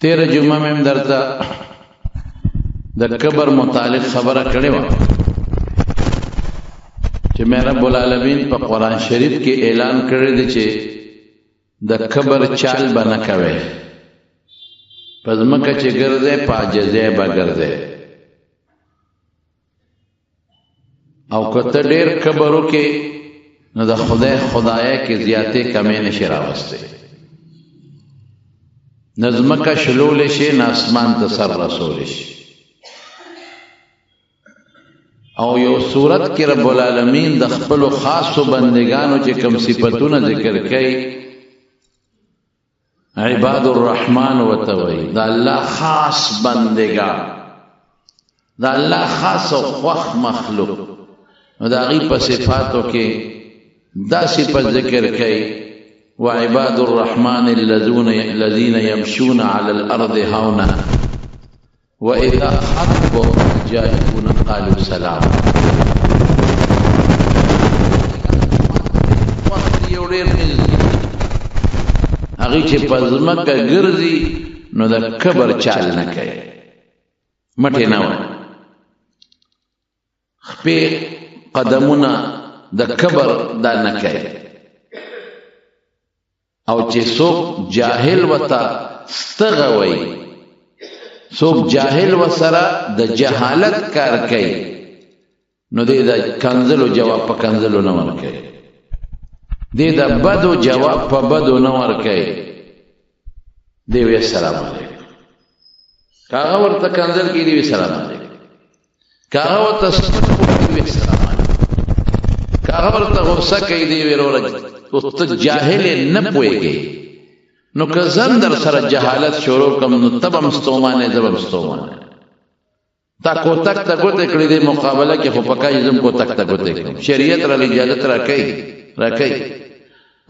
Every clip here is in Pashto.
تیره جمعه مې هم درته د کبر متعلق خبره کړې وه چې مې رب العالمین په قرآن شریف کې اعلان کړی دی چې د کبر چال به نه کوې، په ځمکه چې ګرځې په عاجزۍ به ګرځې، او که ته ډېر کبر وکړې نو د خدای خدایه کې زیاتې کمې نشي راوستې، نه ځمکه شلولی شي نه اسمان ته سر رسولی شي. او یو صورت کې رب العالمین د خپلو خاصو بندگانو چې کوم صفتونه ذکر کوي، عباد الرحمن ورته وایي، د الله خاص بندگان، د الله خاص او خوښ مخلوق. نو د هغوی په صفاتو کې دا صفت ذکر کوي، وعباد الرحمن الذين يمشون على الأرض هونا وإذا خاطبهم الجاهلون قالوا سلام. هغوی چې په ځمکه ګرځي نو د کبر چال نه کوي، مټې نه وایي، خپې قدمونه د کبر دا نه کوي. او چې څوک جاهل ورته ستغه وایي، څوک جاهل ورسره د جهالت کار کوي، نو دی د کنځلو جواب په کنځلو نه ورکوي، دی د بدو جواب په بدو نه ورکوي، دی وایي السلام علیکم. که هغه ورته کنځل کوي دی وایي سلام علیکم، که هغه ورته سپک وایي دی وایي السلام علیکم، که هغه ورته غوسه کوي دی وایي وروره اوس ته جاهل یې نه پوهېږې، نو که زه هم در سره جهالت شروع کړم نو ته به هم ستومانه یې، زه به هم ستومانه یم. تا کوتک ته ګوتې کړې دې مقابله کې، خو پکار یې زه هم کوتک ته ګوتې کړم. شریعت راله اجازت راکوي راکوي،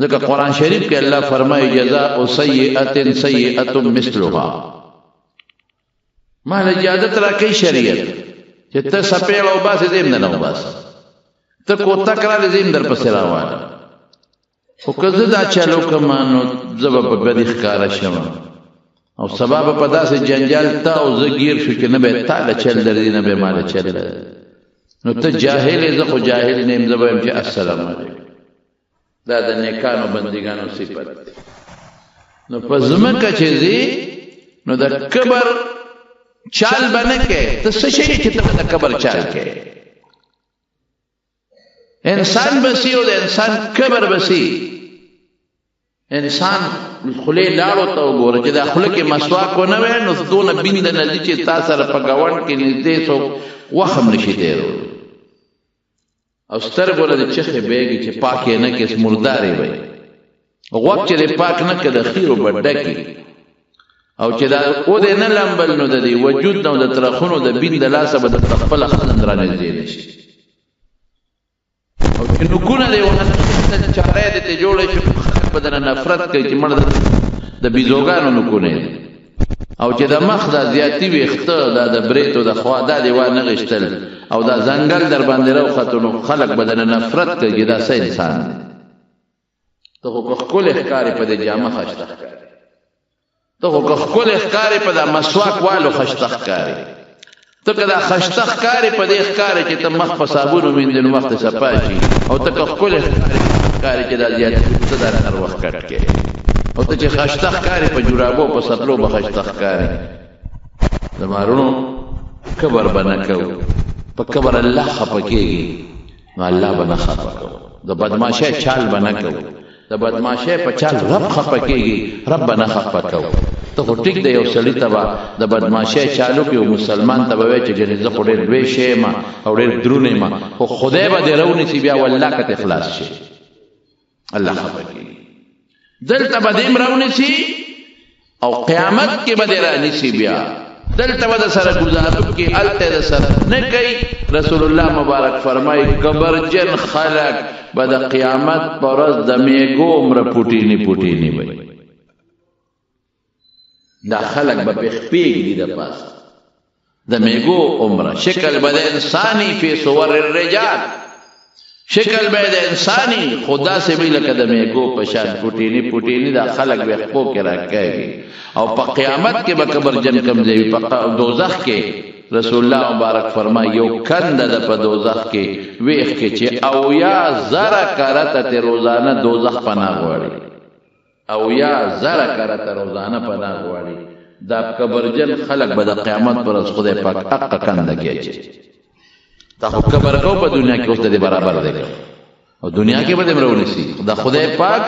ځکه قرآن شریف کې الله فرمایي جزاء سیئة سیئة مثلها. ما له اجازت راکوي شریعت چې ته څپېړه وباسې زه یې هم درنه وباسم، ته کوتک رالې زه یې هم درپسې راوالم. خو که زه دا چل وکړم نو زه به په بدي ښکاره شم، او سبا به په داسې جنجال تا او زه ګیر شو چې نه به تا له چل درځي نه به ما له چل درځي. نو ته جاهل یې، زه خو جاهل نه یم، زه به وایم چې السلام علیکم. دا د نیکانو بندګانو صفت دی. نو په ځمکه چې ځې نو د کبر چال به نه کوې. ته څه شی چې ته به د کبر چال کوې؟ انسان بسی او د انسان کبر بسی. انسان خولې لاړو ته وګوره چې دا خوله کې مسواک ونه وی نو دونه بینده نه ځي چې تا سره په ګاونډ کې نږدې څوک وخت هم نشي تېرولی، او سترګو له دې چخې بهېږي چې پاک یې نه کړې مردارې وي، غوږ چې دې پاک نه کړې د خیرو به ډکې، او چې دا ودې نه لمبل نو د دې وجود نه او د ترخونو د بین د لاسه به درته خپله ښځه رانږدې نه شي. او چې نوکونه دې ونه چاره دې ته جوړې شي، خلک به درنه نفرت کوي چې مړ د بیزوګانو نوکونه دي. او چې د مخ دا زیاتي ویښته دا د برېتو د خوا دا دې وانه غېشتل او دا ځنګل در باندې راوختو نو خلک به درنه نفرت کوي چې دا څه انسان دی. ته خو که ښکلی ښکارې په دې جامه خشته ښکارې، ته خو که ښکلی ښکارې په دا مسواک والو خشته ښکارې، ته که دا خشته ښکارې په دې ښکارې چې ته مخ په صابون ومینځې نو مخ دې صفا شي، او ته که ښکلی ښکارې چې دا زیاتي ته دا هر وخت کټ کوې، او ته چې خشته ښکارې په جرابو په څپلو به خشته ښکارې. زما وروڼو کبر به نه کوو، په کبر الله خفه کېږي نو الله به نه خفه کوو، د بدماشۍ چال به نه کوو، د بدماشۍ په چال رب خفه کېږي، رب به نه خفه کوو. ته خو ټیک دی یو سړي ته به د بدماشۍ چال وکړي او مسلمان ته به وایي چې ګنې زه خو ډېر لوی شی یم او ډېر درون یم، خو خدای به دې راونیسي بیا والله که ترې خلاص شي. الله خفه کېږي، دلته به دې هم راونیسي او قیامت کې به دې رانیسي، بیا دلته به د سره ګزارو کې هلته د سره نه کوي. رسول الله مبارک فرمایي کبرجن خلک به د قیامت پر ورځ د میږو عمره پوټیني پوټیني وي. دا خلک به پې خپې ږدي د پاسه د میږو عمره، شکل به د انساني فی صور الرجال، شکل به د انساني خدا سي به لکه د میګو په شان پټینی پټینی دا خلک به خپو کې راکاږي. او په قیامت کې به کبرجن کم ځای په دوزخ کې رسول الله مبارک فرمای یو کنده د په دوزخ کې ویخ کې چې 70,000 کرته ته روزانه دوزخ پناه غواړي، 70,000 کرته روزانه پناه غواړي. دا کبرجن خلک به د قیامت پر ورځ خدای پاک اقه کنده کې اچي. تا خو کبر کو په دنیا کې اوس د دې برابر دی او دنیا کې به دې مرونیسي. دا خدای پاک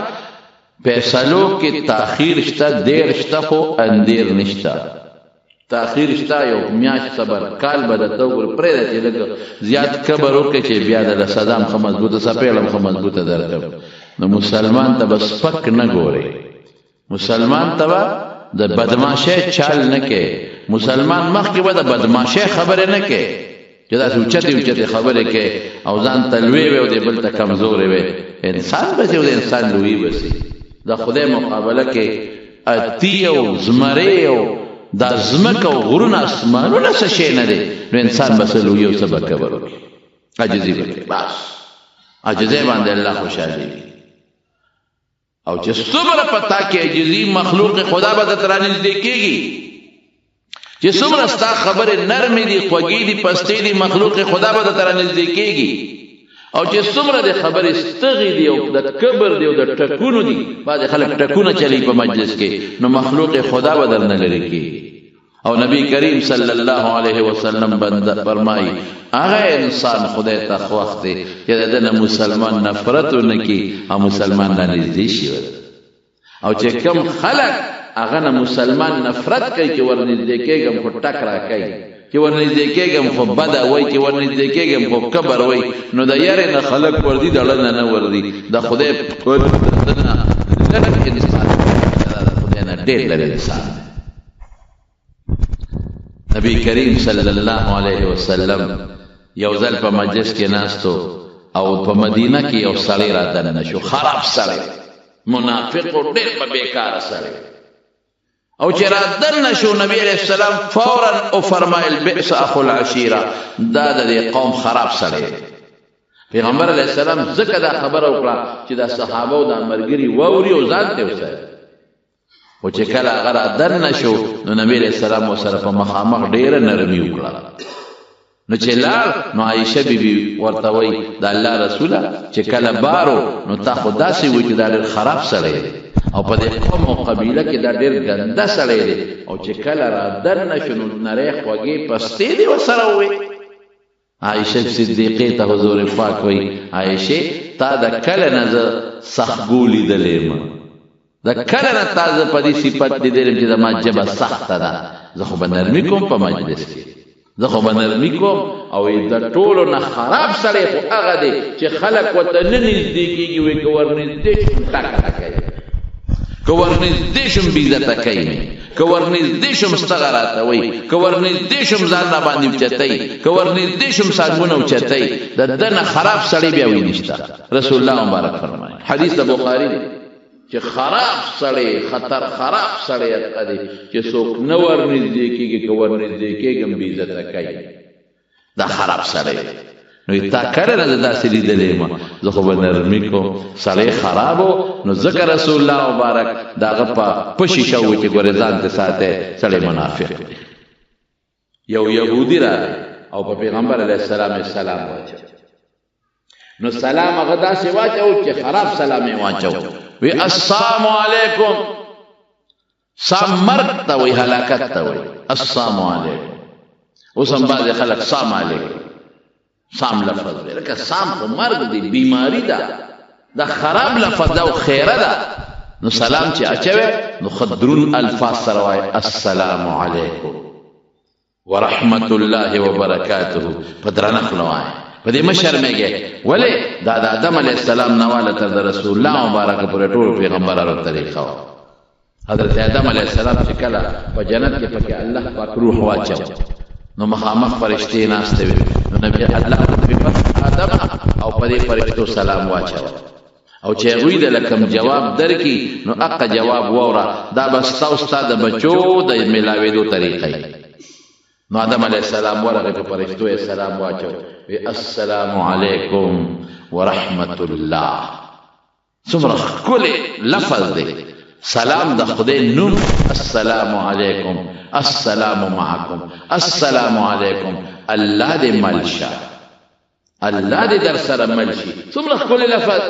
فیصلو کې تاخیر شته، دیر شته، خو اندیر نشته. تاخیر شته، یو میاشت صبر، کال به درته وګوري، پرېږده چې لږ زیات کبر وکړي چې بیا د سزا هم ښه مضبوطه، څپېړه هم ښه مضبوطه درکړم. نو مسلمان ته به سپک نه ګورې، مسلمان ته به د بدماشۍ چال نه کوې، مسلمان مخکې به د بدماشۍ خبرې نه کوې چې داسې اوچتې اوچتې خبرې کوې او ځان ته لوی وې او دې بل ته کمزورې وې. انسان به سي او د انسان لویي به سي. د خدای مقابله کې اتی او زمری او دا ځمکه او غرونه اسمانونه څه شی نه دی، نو انسان به څه لویي او څه به کبر وکړي، عاجزي به کوي. بس عاجزۍ باندې الله خوشحالېږي. او چې څومره په تا کې عاجزي، مخلوق خدا به درته رانږدې کېږي. چې څومره ستا خبرې نرمې دي، خوږې دي، پستې دي، مخلوق خدا به درته رانږدې کېږي. او چې څومره د خبرې ستغې دي او د کبر دي او د ټکونو دي، بعضې خلک ټکونه چلی په مجلس کې، نو مخلوق خدا به درنه لرې کېږي. او نبی کریم صلی الله علیه وسلم بنده فرمایي هغه انسان خدای ته خوښ دی چې د ده نه مسلمان نفرت ونه کړي او مسلمان رانږدې شي. او چې کوم خلک هغه نه مسلمان نفرت کوي چې ورنږدې کېږم خو ټک راکوي، چې ورنږدې کېږم خو بده وایي، چې ورنږدې کېږم خو کبر وایي، نو د یارې نه خلک ورځي، د ړنه نه ورځي. د خدای په نه لږ انسان، د خدای نه ډېر لرې انسان دی. نبی کریم صلی الله علیه وسلم یو ځل په مجلس کې ناستو او په مدینه کې یو سړی را دننه شو، خراب سړی، منافق او ډېر په بېکاره سړی. او چې را دننه شو نبی علیه السلام فوراً وفرمایل بئس اخو العشیره، دا د دې قوم خراب سړی دی. پیغمبر علیه السلام ځکه دا خبره وکړه چې دا صحابه او دا ملګري واوري او ځان ته وساتي. خو چې کله هغه را دننه شو نو نبی علیه السلام ورسره په مخامخ ډېره نرمي وکړه. نو چې لاړ نو عایشه بي بي ورته وایي د الله رسوله چې کله بارو نو تا خو داسې وایي چې دا ډېر خراب سړی دی او په دې قوم او قبیله کې دا ډېر ګنده سړی دی، او چې کله را دننه شو نو نری خوږې پستې دې ورسره ووې. عایشه صدیقې ته حضور پاک وایي عایشې تا د کله نه زه سختګو لیدلی یم، د کله نه تا زه په دې صفت لیدلی یم چې زما ژبه سخته ده، زه خو به نرمي کوم په مجلس کې، زه خو به نرمي کوم. او د ټولو نه خراب سړی خو هغه دی چې خلک ورته نه نږدې کېږي، وایي که ورنږدې شم ټکه راکوي، که ورنږدې شم بېعزته کوي مې، که ورنږدې شم ستغه راته وایي، که ورنږدې شم ځان را باندې اوچتوي، که ورنږدې شم څنګونه اوچتوي، د ده نه خراب سړی بیا وایي نشته. رسول الله مبارک فرمایي، حدیث د بخاري دی چې خراب سړی، خطر خراب سړی هغه دی چې څوک نه ورنږدې کېږي، که ورنږدې کېږم بېعزته کوي، دا خراب سړی دی. نو تا کله نه زه داسې لیدلی یم، زه خو به نرمي کوم، سړی خراب و، نو ځکه رسول الله مبارک د هغه په شیشه و چې ګورې ځان ته ساتې، سړی منافق دی. یو یهودي راغی او په پیغمبر علیه السلام یې سلام واچو، نو سلام هغه داسې واچو چې خراب سلام یې واچو، وی السلام علیکم، سام مرګ ته وایي، هلاکت ته وایي السلام علیکم. اوس هم بعضې خلک سام علیکم سام لفظ دی، لکه سام خو مرګ دی، بیماری ده، دا خراب لفظ ده او خیره ده. نو سلام چې اچوې نو ښه درون الفاظ سره وایي السلام علیکم ورحمت الله وبرکاته، په درنه خوله وایي، په دې مه شرمېږئ. ولې؟ دا د آدم علیه السلام نه واله تر د رسول الله مبارک پورې ټولو پیغمبرانو طریقه وه. حضرت آدم علیه السلام چې کله په جنت کې پکې الله پاک روح واچو نو مخامخ فرشتې ناستې وې، نو نبی الله ورته ویل بس آدم او په دې فرشتو سلام واچوه، او چې هغوی د لکم جواب درکړي نو اقه جواب واوره، دا به ستا او ستا د بچو د میلاوېدو طریقه وي. نو آدم علیه السلام ورغی په فرشتو یې سلام واچو، وی السلام علیکم ورحمت الله. څومره ښکلی لفظ دی. سلام د خدای نوم، السلام علیکم، السلام معکم، السلام علیکم، الله دې مل شه، الله دې در سره مل شي. څومره ښکلی لفظ.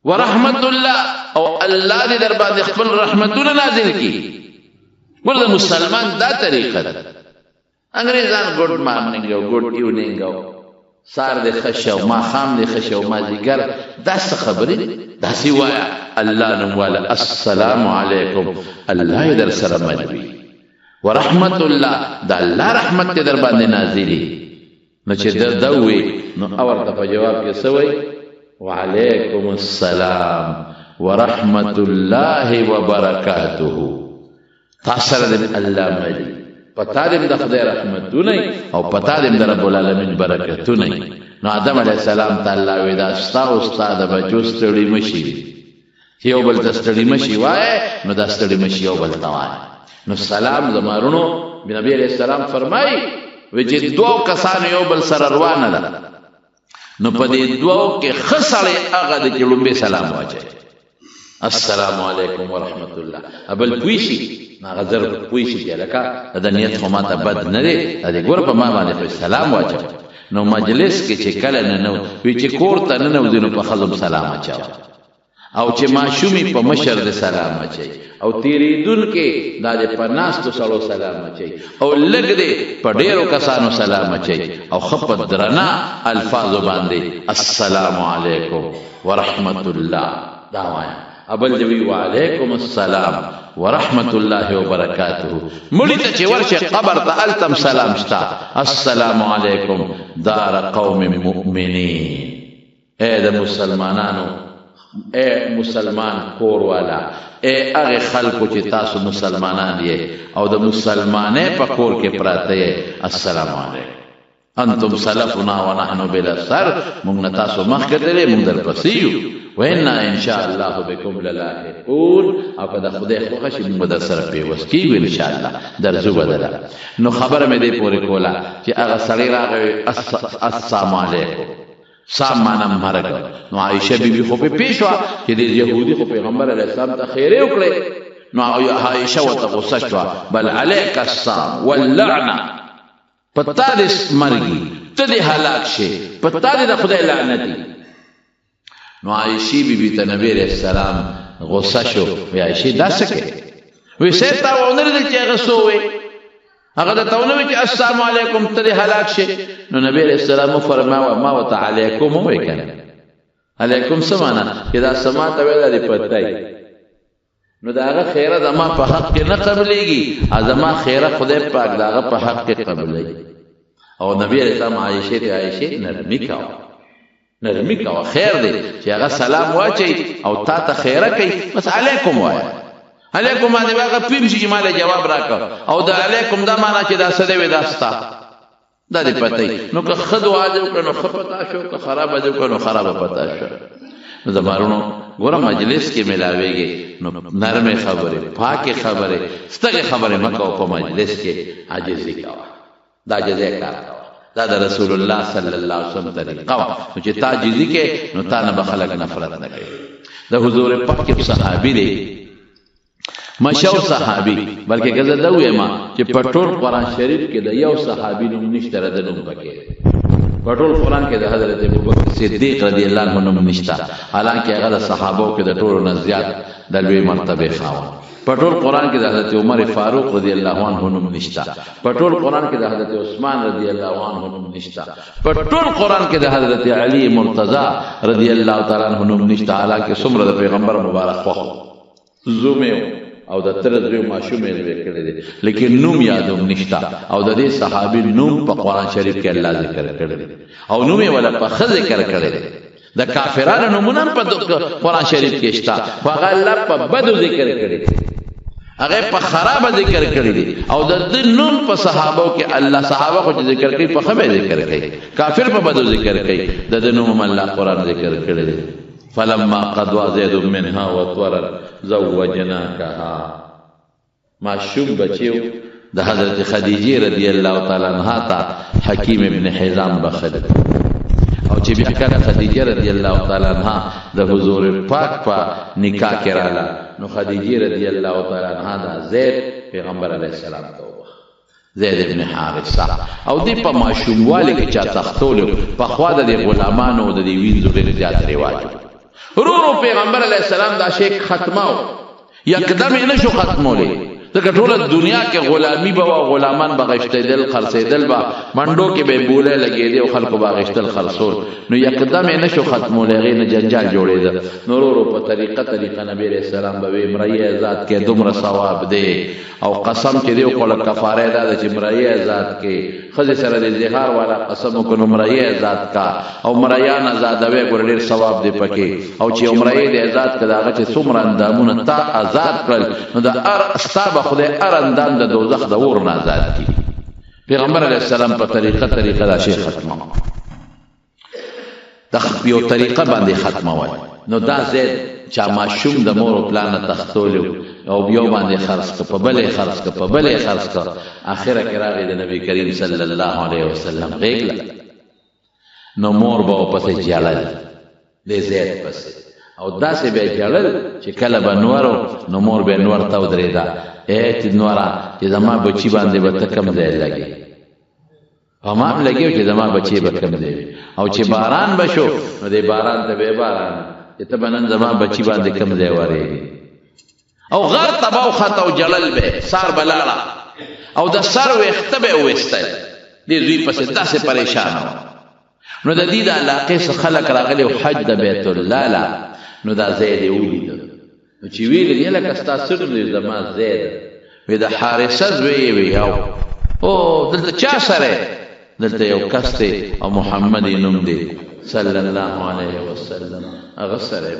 ورحمت الله، او الله دې در باندې خپل رحمتونه نازل کړي. ګوره د مسلمان دا طریقه ده. انګریزان good morning او good evening او سار دې ښه شه او ماښام دې ښه شه او مازدیګر، دا څه خبرې دي؟ داسې وایه الله نوم واله، السلام علیکم، الله یې در سره مل وي، ورحمت الله، د الله رحمت دې در باندې نازلي. نو چې ده ووایي نو ورته په جواب کې څه وایي؟ وعلیکم السلام ورحمت الله وبرکاته. تا سره دې الله ملي، پتا دې د خدای رحمتونه او پتا دې د رب العالمین برکتونه. نو آدم علیه السلام ته الله وی دا ستا او ستا د بچو ستړي مشي، چې یو بل ته ستړي مشي وایې، نو دا ستړي مشي یو بل ته وایې. نو سلام زما وروڼو، نبی علیه السلام فرمایي وی چې دوو کسانو یو بل سره روانه ده، نو په دې دوو کې ښه سړی هغه دی چې لومبی سلام واچوي، السلام علیکم ورحمت الله. بل پوه شي، هغه زر پوه شي چې لکه د نیت خو ماته بد نه دی، دا دې ګوره په ما باندې خو سلام واچوه. نو مجلس کې چې کله ننوځي، چې کور ته ننوځي نو په ښځو هم سلام اچوه، او چې ماشومې په مشر دې سلام اچوي، او تېرېدونکې دا دې په ناستو سړو سلام اچوي، او لږ دې په ډېرو کسانو سلام اچوي، او ښه په درنه الفاظو باندې السلام علیکم ورحمت الله دا وایه. ابل دې وي وعلیکم السلام ورحمت الله وبرکاته. مړي ته چې ورشې قبر ته هلته هم سلام شته، السلام علیکم دار قوم مؤمنین. ای د مسلمانانو، ای مسلمان کور والا، ای هغې خلکو چې تاسو مسلمانان یې او د مسلمانۍ په کور کې پراته یې، السلام علیکم. انتم سلفنا ونحن بلا سر، مونږ نه تاسو مخکې تللی، مونږ درپسې یو. وإنا إن شاء الله بكم للاحقون. او که د خدای خوښه شي مونږ به در سره پیوست کېږو إن شاء الله، درځو به دله. نو خبره مې دې پورې کوله چې هغه سړی راغی، السلام علیکم، سام معنا مرګ. نو عایشه بیبي خو پې پوه شوه چې دې یهودي خو پیغمبر علیه السلام ته خیرې وکړې. نو عایشه ورته غوسه شوه، بل علیک السام واللعنه، په تا دې مرګي، ته دې هلاک شې، په تا دې د خدای لعنتي. نو عایشې بیبي ته نبی علیه السلام غوسه شو، وی عایشې دا څه کوې؟ وی صاحب تا ونه لیدل چې هغه څه وویل؟ هغه درته ونه ویل چې السلام علیکم، ته دې هلاک شې؟ نو نبی علیه السلام وفرمایه ما ورته علیکم وویل که نه. علیکم څه معنا؟ چې دا څه ما ته ویل دا دې په تا نو د هغه خیره زما په حق کې نه قبلېږي، زما خیره خدای پاک د هغه په حق کې قبلوي. او نبی علیه السلام عایشې ته، عایشې نرمي کوه، نرمي کوه، خیر دی چې هغه سلام واچوي او تا ته خیره کوي، بس علیکم وایه. علیکم باندې به هغه پوه شي چې ما له جواب راکړ، او د علیکم دا معنا چې دا څه دی وي دا ستا دا دې پته وي. نو که ښه دعا دې وکړه نو ښه پتا شو، که خرابه دې وکړه نو خرابه پتا شو. نو زما وروڼو ګوره مجلس کې ملاویږي نو نرمې خبرې، پاکې خبرې، ستغې خبرې مه کوه، په مجلس کې عاجزي کوه، دا عاجزی کار کوه، دا د رسول الله صلی الله علیه وسلم طریقه وه. نو چې تا عاجزي کوې نو تا نه به خلک نفرت نه کوي. د حضور پاک یو صحابي دی، مشهور صحابي، بلکې که زه دا ووایم چې په ټول قرآن شریف کې د یو صحابي نوم نشته، د نوم پکې دی. په ټول قرآن کې د حضرت ابوبکر صدیق رضی الله عنه نوم نشته، حالانکه هغه د صحابو کې د ټولو نه زیات د لوی مرتبې خاوند. په ټول قرآن کې د حضرت عمر فاروق رضی الله عنه نوم نشته، په ټول قرآن کې د حضرت عثمان رضی الله عنه نوم نشته، په ټول قرآن کې د حضرت علی مرتضی رضی الله تعالی عنه نوم نشته، حالانکه څومره د پیغمبر مبارک خوښ زومې او د تره زوی ماشوم یې لوی کړی دی، لیکن نوم یادوم نشته. او د دې صحابي نوم په قرآن شریف کې الله ذکر کړی دی، او نوم یې ولا په ښه ذکر کړی دی. د کافرانو نومونه هم په قرآن شریف کې شته، خو هغه الله په بدو ذکر کړی دی، هغه په خرابه ذکر کړی دی. او د دې نوم په صحابو کې الله صحابه خو چې ذکر کوي په ښه به ذکر کوي، کافر په بدو ذکر کوي، د دې نوم هم الله قرآن ذکر کړی دی. فلما قضى زيد منها وطرا زوجناكها. ماشوم بچیو د حضرت خدیجه رضی الله تعالی عنها ته حکیم ابن حزام بخل. او چې بیا کله خدیجه رضی الله تعالی عنها د حضور پاک په نکاح کې راله، نو خدیجه رضی الله تعالی عنها دا زید پیغمبر علیه السلام ته وبخښه، زید ابن حارثه. او دې په ماشوموالي کې چا تښتولی، پخوا د دې غلامانو او د دې وینځو ډېر زیات رواج و. ورو ورو پیغمبر علیه السلام دا شی ختماو، یکدم یې نه شو ختمولی، ځکه ټوله دنیا کې غلامي به وه، غلامان به غشتېدل خرڅېدل به، منډو کې به یې بولی لګېدې او خلکو به غشتل خرڅول، نو یکدم یې نه شو ختمولی، هغې نه جنجال جوړېده. نو ورو ورو په طریقه طریقه نبي علیه السلام به وي مریی ازاد کې دومره ثواب دی، او قسم چې دی وخوړه کفاره یې دا ده چې مریی ازاد کې، ښځې سره د ظهار والا قسم وکړو نو مریی ازاد کا، او مریان ازادوی ګوره ډېر ثواب دی پکې. او چې یو مریی دی ازاد کړه، د هغه چې څومره اندامونه تا ازاد کړل، نو د هر ستا به خدای هر اندام د دوزخ د اور نه ازاد کړي. پیغمبر علیه السلام په طریقه طریقه دا شی ختمه، د یو طریقه باندې ختمول. نو دا زید چا ماشوم د مور او پلار نه تښتولی او یو باندې خرڅ کړ، په بل یې خرڅ کړ، په بل یې خرڅ کړ، اخره کې راغی د نبي کریم صلی الله علیه وسلم غېږ له، نو مور به ورپسې ژړل د زید پسې، او داسې به یې ژړل چې کله به نور و نو مور به یې نور ته ودرېده، ای چې نوره چې زما بچي باندې به ته کوم ځای لګې، په ما هم لګې چې زما بچی به کوم ځای وي. او چې باران به شو نو دې باران ته به یې باران چې ته به نن زما بچي باندې کوم ځای ورېږې، او غر ته به وخته او ژړل به، سار به لاړه او د سر ویښته به یې وویستل، دې زوی پسې داسې پریشانه وه. نو د دې د علاقې څخه خلک راغلي او حج د بیت الله له، نو دا زید یې ولیده، نو چې ویې لیدل لکه ستا څه نوم دی؟ زما زید. وی د حارثه زوی یې وی، او دلته چا سره؟ دلته یو کس دی او محمد یې نوم دی صلی الله علیه وسلم، هغه سره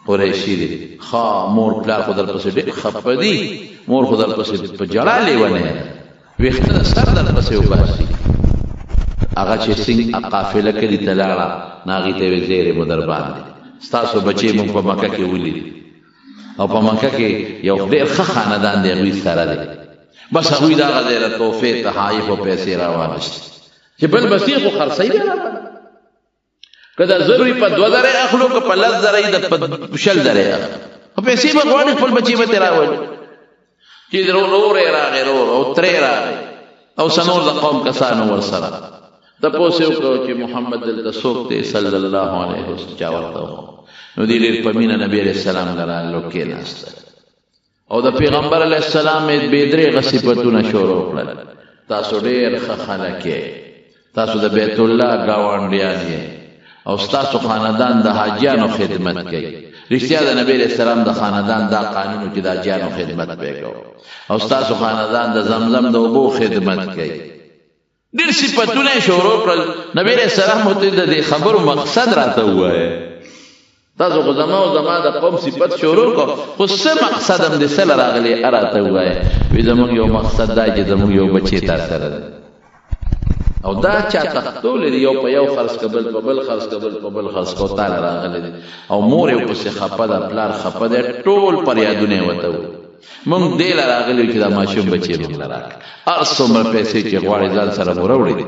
قریشي دی. ښه مور پلار خو درپسې ډېر خفه دي، مور خو درپسې په ژړا لیونی ده، ویښته د سر درپسې وباسي. هغه چې څنګه قافله کلي ته لاړه، نو هغې ته یې ویل زیری مو در باندې، ستاسو بچی مونږ په مکه کې ولید، او په مکه کې یو ډېر ښه خاندان دی، هغوی سره دی، بس هغوی د هغه ځای نه تحفې تحایف او پیسې راوانستې چې بل بسې خو خرڅوي به راباندې، که د زر وي په 2000 یې اخلو، که په 10,000 یې د په 20,000 یې اخلو، خو پیسې به غواړي خپل بچي به ترې راولي. چې ورور یې راغی، ورور او ترې راغی او څه نور د قوم کسانو ورسره تپوس یې وکړو چې محمد دلته څوک دی صلی الله علیه وسلم، چا ورته وښود. نو دې ډېر په مینه نبي علیه السلام له رالو کېناستل او د پیغمبر علیه السلام یې بې درېغه صفتونه شروع کړل. تاسو ډېر ښه خلک یې، تاسو د بیت الله ګاونډیان یې، او ستاسو خاندان د حاجیانو خدمت کوي. رښتیا د نبی علیه السلام د خاندان دا قانون چې د حاجیانو خدمت به کوي، او ستاسو خاندان د زمزم د اوبو خدمت کوي. ډېر صفتونه یې شروع کړل. نبی علیه السلام ورته د دې خبرو مقصد راته ووایه، تاسو خو زما او زما د قوم صفت شروع کړو، خو څه مقصد هم دې څه له راغلی راته ووایه. وایي زموږ یو مقصد دا چې زموږ یو بچی تا سره دی، او دا چا تښتولی دی، یو په یو خرڅ که، بل په بل خرڅ که، بل په بل خرڅ که، او تا له راغلی دی. او مور یې ورپسې خفه ده، پلار خفه دی، ټول فریادونه یې ورته وکړل. موږ دې له راغلي یو چې دا ماشوم بچی موږ له راکړه، هر څومره پیسې چې غواړې ځان سره مو راوړي دي،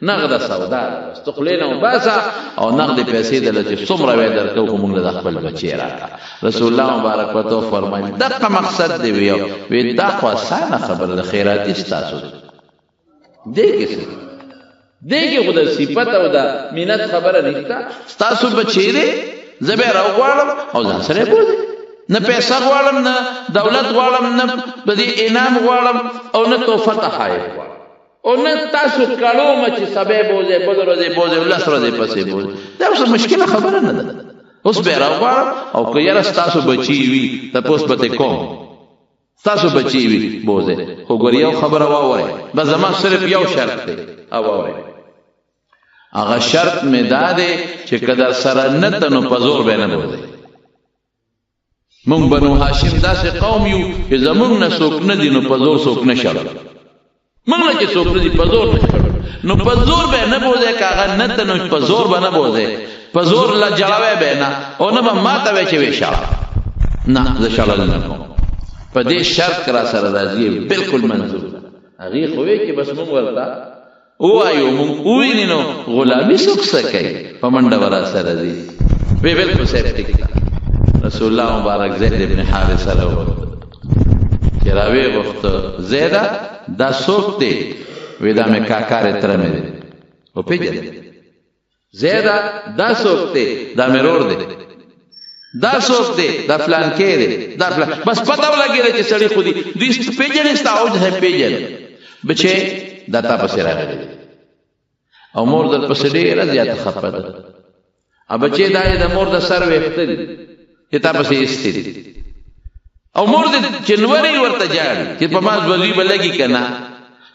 نغده سودا ده، بس ته خولې نه وباسه او نغدې پیسې درله چې څومره وی درکوو، خو موږ له د خپل بچی راکړه. رسول الله مبارک ورته وفرمایل دقه مقصد دی وی، وی دا خو اسانه خبره ده، خیراتي ستاسو ده، دې کې څه دې کې خو د صفت او د مینت خبره نشته، ستاسو بچی دی، زه به یې راوغواړم او ځان سره یې بوځئ، نه پیسه غواړم، نه دولت غواړم، نه د دې انعام غواړم، او نه تحفه تحایف غواړم، او نه تاسو کړوم چې سبا بوځئ، بل ورځ یې بوځئ، لس ورځې پسې بوځئ. دا اوس مشکله خبره نه ده. اوس به یې راوغواړم، او که یاره ستاسو بچی وي تپوس به ترې کوم، ستاسو بچی وي بوځئ، خو ګورې یو خبره واورئ، بس زما صرف یو شرط دی، او واورئ، هغه شرط مې دا دی چې که در سره نه ته نو په زور به یې نه بوځئ. مونږ بنو هاشم داسې قوم یو چې زمونږ نه څوک نه دي نو په زور څوک نه شړو، مونږ نه چې څوک نه دي په زور نه شړو، نو په زور به نه بوځئ، که هغه نه ته نو په زور به نه بوځئ، په زور له جړوی به نه، او نه به ماته وایي چې ویې شړه، نه زه شړل نه کوم، په دې شرط که را سره راضي یې بالکل منظور ده. هغې خو ویې چې بس مونږ ورته ووایو مونږ وویني نو غلامي څوک څه کوي، په منډه به راسره ځي. وی بالکل صاحب ټیک ده. رسول الله مبارک زید ابن حارثه راوغوښته، چې راویې غوښته، زیده دا څوک دی؟ وی دا مې کاکا دی، تره مې دی. وپېژنې؟ زیده دا څوک دی؟ دا مې ورور دی. دا څوک دی؟ دا فلانکی دی، دا فلان. بس پته ولګېده چې سړي خو دي دوی پېژنې، ستا اوج صاحب پېژنې. بچې دا تا پسې راغلی دی او مور در پسې ډېره زیاته خفه ده. او بچې دا یې د مور د سر ویښته دي چې تا پسې ایستې دي، او مور دې چې نورې ورته ژاړي چې په ما ځوځي به لګي که نه،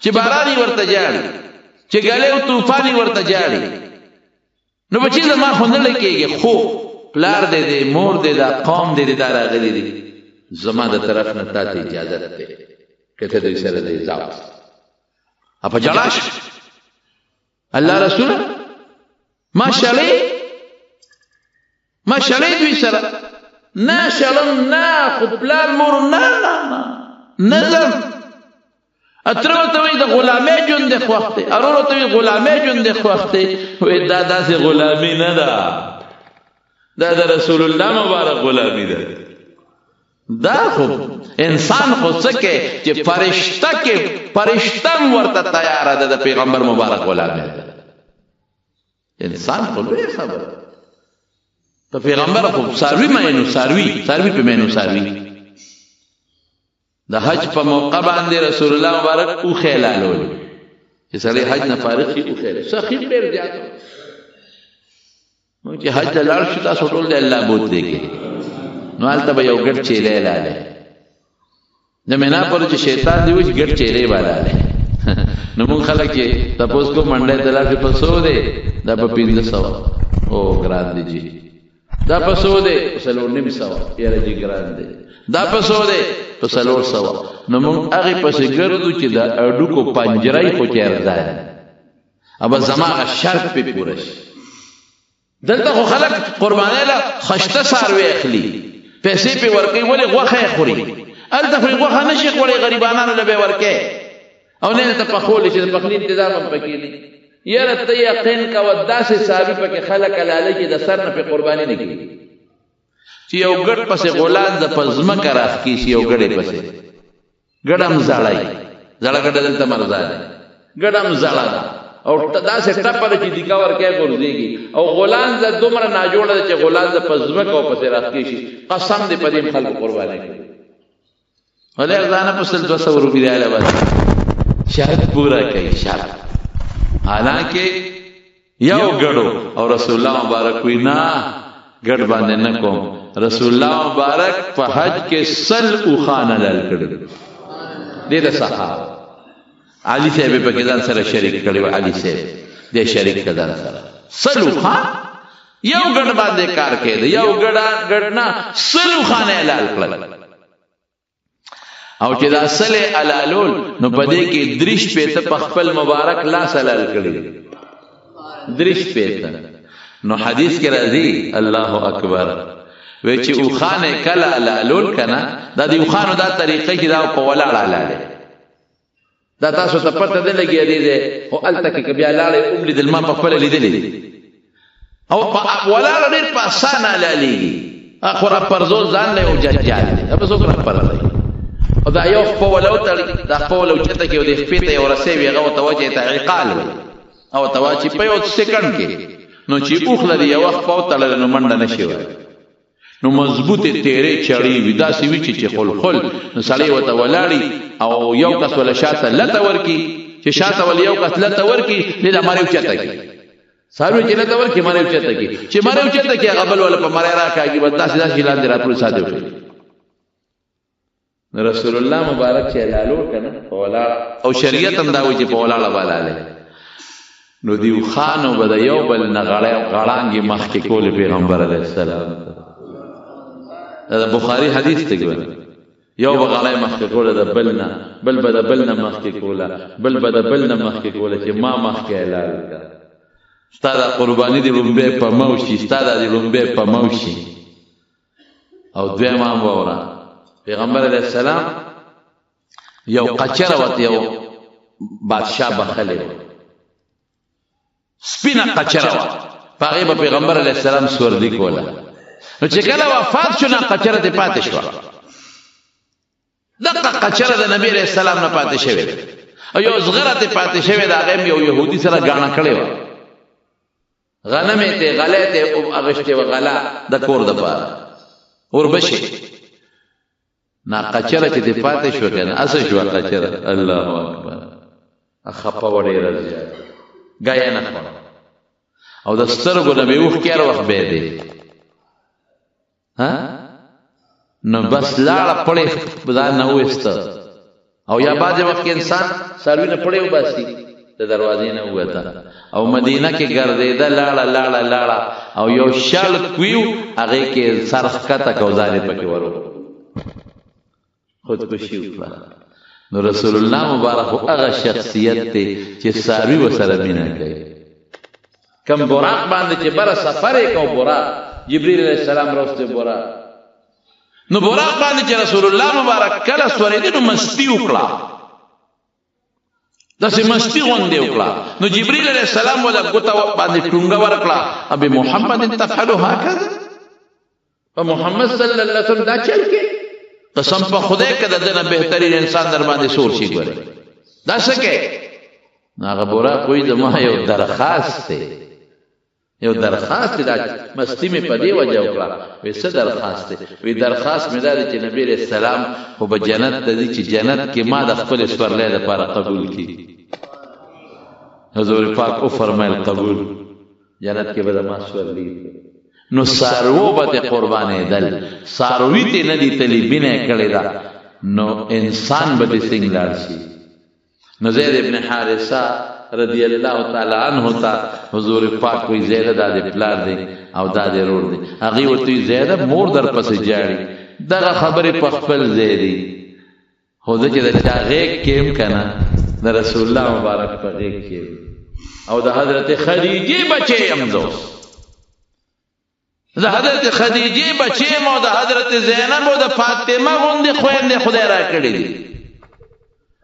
چې باران یې ورته ژاړي، چې ږلۍ او طوفان یې ورته ژاړي. نو بچې زما خو نه لګېږي، خو پلار دې دی، مور دې ده، قوم دې دی، دا راغلي دي، زما د طرف نه تا ته اجازت دی که ته دوی سره دی ځه. په ژړا شو. الله رسوله ما شړې، ما شړې دوی سره نه شړم، نه خو پلار مور نه نه نه نه ځم. اتره ورته وایي د غلامۍ ژوند دې خوښ دی، ارور ورته وایي غلامۍ ژوند دې خوښ دی. وایي دا داسې غلامي نه ده، دا د رسول الله مبارک غلامي ده. دا خو انسان خو څه کې چې فرشته کې فرشته هم ورته تیاره ده د پیغمبر مبارک غلامي ده. انسان خو لویه خبره په پیغمبر خو څاروي مینو، څاروي څاروي په مینو څاروي. د حج په موقع باندې رسول الله مبارک اوښی لالولې چې سړی حج نه فارغ شي اوښی سخي ډېر زیات. موږ چې حج ته لاړ شو تاسو ټول دی الله بوتلی کې، نو هلته به یو ګډ چیلی لالی د مینا پر چې شیطان دی وچ ګډ چیلی به لالی. نو موږ خلک چې تپوس کوو منډۍ ته لاړ شو په څو دی؟ دا په 500. او ګران دی جي. دا په څو دی؟ په 450. یاره جي ګران دی. دا په څو دی؟ په 400. نو موږ هغې پسې ګرځو چې د هډوکو پنجره یې خو چې ارزان او بس زما هغه شرط پرې پوره شي. دلته خو خلک قربانۍ له خشته څاروی اخلي، پیسې پرې ورکوي، ولې غوښه یې خوري. هلته خو یې غوښه نه شي خوړی، غریبانانو له به یې ورکوي او نه هلته پخولی چې د پخلي انتظام هم پکې نه. یاره ته یقین کوه داسې څاروي پکې خلک حلالوي چې د سر نه پرې قرباني نه کېږي، چې یو ګډ پسې غولان د په ځمکه راښکې شي، یو ګډې پسې ګډه هم زړه وي، زړه ګډه دلته مرزا دی، ګډه هم زړه ده او داسې ټپه ده چې دیکه ورکوي غورځېږي، او غولانځه دومره ناجوړه ده چې غولانځه په ځمکه ورپسې راښکې شي. قسم دې په دې هم خلکو قرباني کوي. ولې ارزانه په 1200 روپۍ دی هله بس شرط پوره کوي شرط. حالانکه یو ګډو او رسول الله مبارک وی نه ګډ باندې نه کوم. رسول الله مبارک په حج کې 100 اوښان حلال کړي دې د صحابه. علي صاحب په کې ځان سره شریک کړي، علي صاحب دې شریک کړ ځان سره 100 اوښان. یو ګډ باندې کار کېده، یو ګډ ګډ نه 100 اوښان حلال کړل. او چې دا 100 حلالول نو په دې کې 63 په خپل مبارک لاس حلال کړي، 63. نو حدیث کې راځي الله اکبر وی چې اوښان یې کله حلالول که نه، دا د اوښانو دا طریقه چې دا په ولاړه حلالوي، دا تاسو ته پته نه لګي دی دی، خو هلته کې که بیا لاړې وم لیدل، ما په خپله لیدلی دی، او په ولاړه ډېر په اسانه حلالېږي. خو را پرځول ځان له یو جنجال دی، دا به څوک را پرځوي؟ او دا یو خپه وله وتړي، دا خپه وله اوچته کړي او دې خپې ته یو رسۍ وي، هغه ورته واچوي، ته عقال وایي، او ورته واچوي په یو سیکنډ کې. نو چې اوښ له دې یوه خپه وتړله نو منډه نه شي وهلی، نو مضبوطې تیرې چړې وي، داسې وي چې خلخل، نو سړی ورته ولاړي او یو کس وله شاته لته ورکړي، چې شاته ول یو کس لته ورکړي، دې دا مرۍ اوچته کړي، څاروي چې لته ورکړي مرۍ اوچته کړي، چې مرۍ اوچته کړي هغه بل وله په مرۍ راکاږي، بس داسې داسې لاندې راتلو ساتي وکړي. رسول الله مبارک چې حلالو که نه په ولاړه، او شریعت هم دا وایي چې په ولاړه به حلالوي. نو دې اوښانو به د یو بل نه غړانګې مخکې کولې پیغمبر علیه السلام ته. دا د بخاري حدیث دی ګوره، یو به غړی مخکې کوله د بل نه، بل به د بل نه مخکې کوله، بل به د بل نه مخکې کوله چې ما مخکې حلال کړه. ستا دا قرباني دې ړومبی په ما وشي، ستا دا دې ړومبی په ما وشي. او دویم هم واوره، پیغمبر علیه السلام یو قچره ورته یو بادشاه بخښلی وه، سپینه قچره وه، په هغې به پیغمبر علیه السلام سورلي کوله. نو چې کله وفات شو، نه قچره ترې پاتې شوه. دقه قچره د نبی علیه السلام نه پاتې شوې ده، او یو زغره ترې پاتې شوې ده، هغه هم یو یهودي سره ګاڼه کړې وه. غنم یې ترې، غله یې ترې اخیستې وه، غله د کور دپاره اوربشې. نا قچره چې ترې پاتې شوه که نه، هسې شوه قچره. الله اکبر، خپه وه ډېره زیاته، ګایه نه خوړه، او د سترګو نه به یې اوښکې هر وخت بهېدې. ها نو بس لاړه پړې ځان نه وویسته. او یا بعضې وخت کې انسان څاروي نه پړې وباسي، د دروازې نه ووته او مدینه کې ګرځېده، لاړه لاړه لاړه، او یو شړ کویو هغې کې سر ښکته که او ځان یې پکې ورو خودکشي وکړه. نو رسول الله مبارک هغه شخصیت دی چې څاروي ورسره مینه کوي. کم براق باندې چې بره سفر یې کو، براق جبریل علیه السلام راوستی براق، نو براق باندې چې رسول الله مبارک کله سورېدی نو مستي وکړه، داسې مستي غوندې وکړه. نو جبریل علیه السلام وله ګوته باندې ټونګه ورکړه، ابي محمد تفعل هکذا، په محمد صلی الله علیه وسلم دا چل کې؟ قسم په خدای که د ده نه بهترین انسان در باندې سور شي، ګورې دا څه کوې؟ نو هغه براق وایي زما یو درخواست دی، یو درخواست دی، دا مستی مې په دې وجه وکړه. وایي څه درخواست دی؟ وایي درخواست مې دا دی چې نبي علیه السلام خو به جنت ته ځي، چې جنت کې ما د خپلې سپرلۍ دپاره قبول کړي. حضور پاک وفرمایل قبول، جنت کې به زما سپرلي. نو څاروو به ترې قربانېدل، څاروي ترې نه دي تللي، مینه یې کړې ده، نو انسان به دې څنګه لاړ شي؟ نو زید ابن حارثه رضی الله تعالی عنه ته حضور پاک وی زیده دا دې پلار دی او دا دې رور دی. هغې ورته وی زیده مور در پسې جاړي. دغه خبرې په خپل ځای دي، خو زه چې د چا غېږ کې یم که نه، د رسول الله مبارک په غېږ کې یم، او د حضرت خدیجې بچی یم. زه اوس د حضرت خدیجې بچی یم، او د حضرت زینب او د فاطمه غوندې خویندې خدای راکړې دي،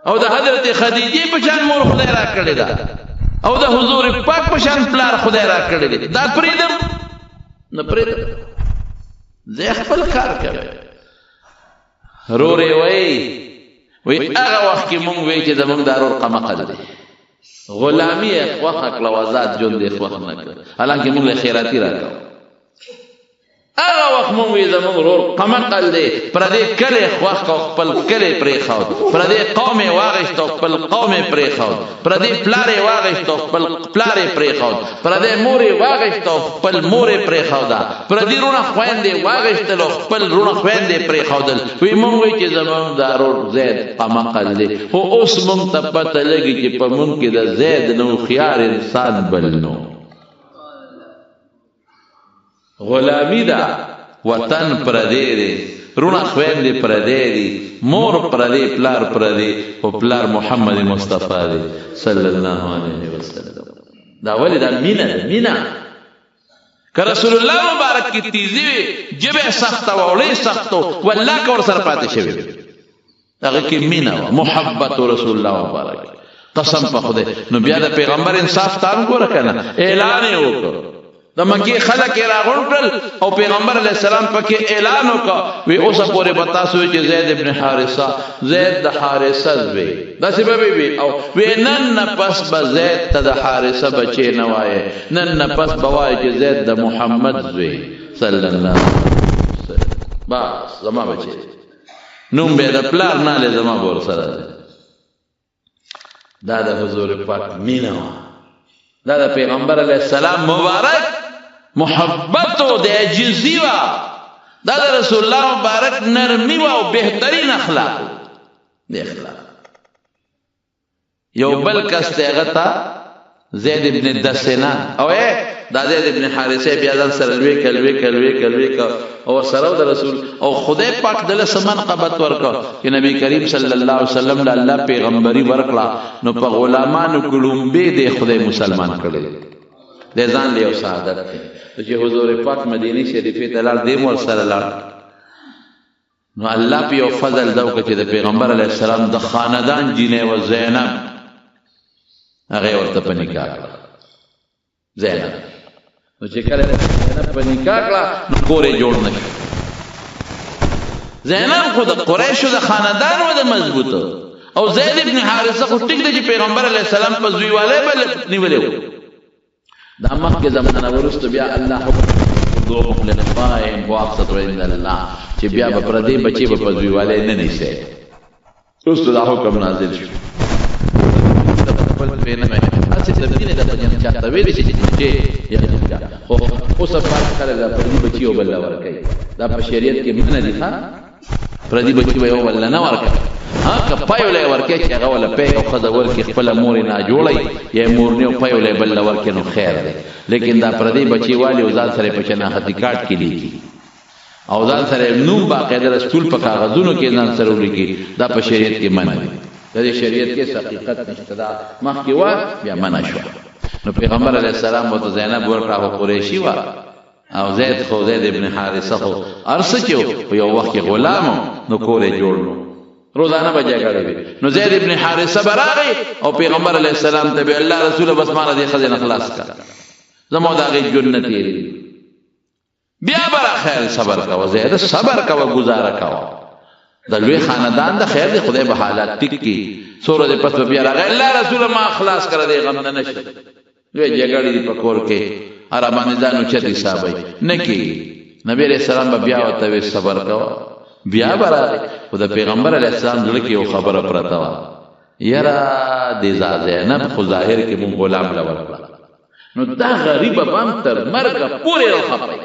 او د حضرت خدیجې په شان مور خدای راکړې ده، او د حضور پاک په شان پلار خدای راکړی دی. دا پرېږدم؟ نه پرېږدم، زه خپل کار کوم. رور یې وایي، وایي هغه وخت کې مونږ وایي چې زمونږ دا رور قمقل دی، غلامي یې خوښه کړه او ازاد ژوند یې خوښ نه کړ، حالانکه مونږ له خیراتي راکوه. هغه وخت مونږ وی زمونږ رور قمقل دی، پردې کلی خوښ او خپل کلی پرېښود، پردې قوم یې واغېست او خپل قوم یې پرېښود، پردې پلار یې واغېست او خپل پلار یې پرېښود، پردې مور یې واغېست او خپل مور یې پرېښوده، پردې روڼه خویندې واغېستل او خپل روڼه خویندې پرېښودل. وی مونږ وی چې زمونږ دا رور زید قمقل دی، خو اوس مونږ ته پته لګي چې په مونږ کې د زید نه هوښیار انسان بل نو. غلامی ده، وطن پردی دی، روڼه خویندې پردی دي، مور پردی، پلار پردی، خو پلار محمد مصطفی دی صلی الله علیه وسلم. دا ولې؟ دا مینه ده، مینه. که رسول الله مبارک کې تیزی وي، ژبه سخته وه، اوړې سخت و، والله که ورسره پاتې شوی، هغه کې مینه وه، محبت رسول الله مبارک. قسم په خدای. نو بیا د پیغمبر انصاف ته هم ګوره که نه، اعلان یې وکړ، د مکې خلک یې راغونډ کړل او پیغمبر علیه السلام پکې اعلان وکړ، وی اوسه پورې به تاسو چې زید ابن حارثه، زید د حارثه زوی، داسې به وي، او وی نن نه پس به زید ته د حارثه بچی نه وایې، نن نه پس به وایې چې زید د محمد زوی صلی الله علیه وسلم. بس زما بچی نوم به د پلار نه لې، زما به ورسره دی. دا د حضور پاک مینه وه، دا د پیغمبر علیه السلام مبارک محبت او د عاجزي وه، دا د رسول الله مبارک نرمي وه او بهترین اخلاق دی اخلاق. یو بل کس دی، هغه ته زید ابن دسنه، او دا زید ابن حارثه بیا ځان سره لوی کړ، لوی کړ، لوی کړ، لوی کړ، او سره د رسول او خدای پاک دله څه منقبت ورکړ چې نبی کریم صلی الله علیه وسلم له الله پیغمبري ورکړه، نو په غلامانو کې ړومبی دی خدای مسلمان کړی دی، ځان له یو سعادت دی. چې حضور پاک مدینې شریفې ته لاړ، دی ورسره لاړ، نو الله په یو فضل دا وکړ چې د پیغمبر علیه السلام د خاندان جینۍ وه زینب، هغه ورته په نکاح کړه. زینب. نو چې کله زینب په نکاح کړه نو کور یې جوړ نه شو. زینب خو د قریشو د خاندان و د مضبوط، او زید ابن حارثه خو ټیک دی چې پیغمبر علیه السلام په زویوالی به نیولی و. دا مخکې زمانه وروسته بیا الله حکم ادعوهم لآبائهم هو اقسط عند الله، چې بیا به پردې بچي به په زویوالی نه نیسي. وروسته دا حکم نازل شو. خپل زوی نه هسې د مینې د وجې نه چاته ویلی شي چې خو اوس پاک خلک دا پردي بچي یو بل له ورکوي، دا په شریعت کې منع دي. ښه پردي بچي به یو بل له نه ورکوي، ها که پی وله یې ورکوي چې هغه وله پی او ښځه ورکړي، خپله مور یې ناجوړه وي یا یې مور نه او پی وله یې بل له ورکړي نو خیر دی. لیکن دا پردي بچي والي او ځان سره یې په شناختي کارت کې لیکي او ځان سره یې نوم باقاعده د سکول په کاغذونو کې ځان سره ولیکي، دا په شریعت کې منع دي. د دې شریعت کې څه حقیقت نشته، دا مخکې وه بیا منع شوه. نو پیغمبر علیه السلام ورته زینب ورکړه، خو قریشي وه او زید خو زید ابن حارثه خو هر څه چې په یو وخت کې غلام و، نو کور یې جوړ نو روزانه به جګړې وي. نو زید ابن حارثه به راغی او پیغمبر علیه السلام ته به الله رسوله بس ما له دې ښځې نه خلاص کړه، زما د هغې ژوند نه تېرېږي. بیا به را خیر صبر کوه زیده، صبر کوه، ګزاره کوه، د لوی خاندان د خیر دی، خدای به حالات ټیک کړي. څو ورځې پس به بیا راغی، الله رسوله ما خلاص کړه دې غم نه نه شي، لوی جګړې دي په کور کې، را باندې ځان اوچت حسابوي، نه کېږي. نبي علیه السلام به بیا ورته ویل صبر کوه، بیا به راغی. خو د پیغمبر علیه السلام زړه کې یو خبره پرته وه، یاره دې زینب خو ظاهر کې مونږ غلام له ورکړه، نو دا غریبه به هم تر مرګه پورې راخپوي.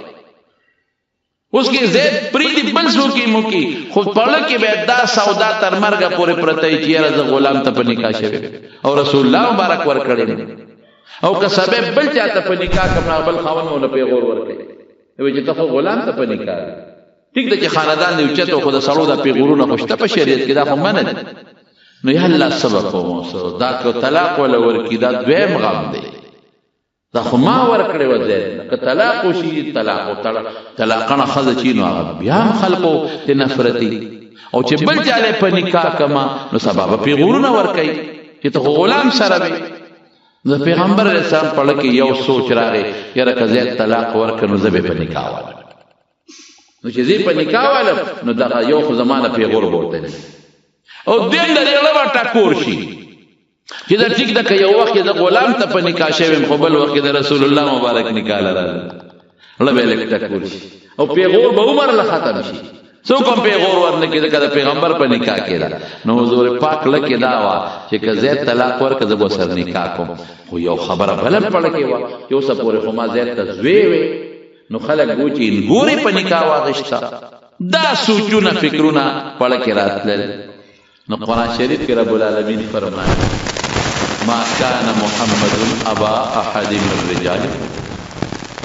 اوس کې زید پرېږدي بل څوک یې موکي، خو په زړه کې به دا سودا تر مرګه پورې پرته وي چې یاره زه غلام ته په نکاح شوی او رسول الله مبارک ورکړی، او که سبب بل چاته په نکاح کړم نو بل خاوند مو له پیغور ورکوي، وایي چې ته خو غلام ته په نکاح وې. ټیک ده چې خاندان دې اوچت خو د سړو دا پیغورونه خو شته په شریعت کې، دا خو منع دي. نو یا الله څه به کوم، دا که طلاق وله ورکړي دا دویم غم دی، دا خو ما ورکړې وه زید له، که طلاق وشي طلاق او طلاقڼه ښځه چې نو هغه بیا هم خلکو ترې نفرتي، او چې بل چا له په نکاح کمه نو سبا به پیغورونه ورکوي چې ته خو غلام سره وې. د پیغمبر علیه السلام په زړه کې یو سوچ راغی، یاره که زید طلاق ورکړه نو زه به په نکاح والم، نو چې زه په نکاح والم نو دغه یو خو زما نه پیغور به ورته نه، او دویم د دې زړه به ټکور شي چې دا ټیک ده که یو وخت کې زه غلام ته په نکاح شوی یم خو بل وخت کې د رسول الله مبارک نکاح له راغلم، زړه به یې لږ ټکور شي او پیغور به عمر له ختم شي، څوک هم پیغور ورنه کړي ځکه د پیغمبر په نکاح کې ده. نو حضور پاک زړه کې دا وه چې که زید طلاق ورکړه زه به ورسره نکاح کوم، خو یو خبره بله په زړه کې وه چې اوسه پورې خو ما زید ته زوی وی، نو خلک وو چې انګورې په نکاح واغېسته. دا سوچونه فکرونه په زړه کې راتلل. نو قرآن شریف کې رب العالمین فرمایي ما كان محمد ابا احد من رجالكم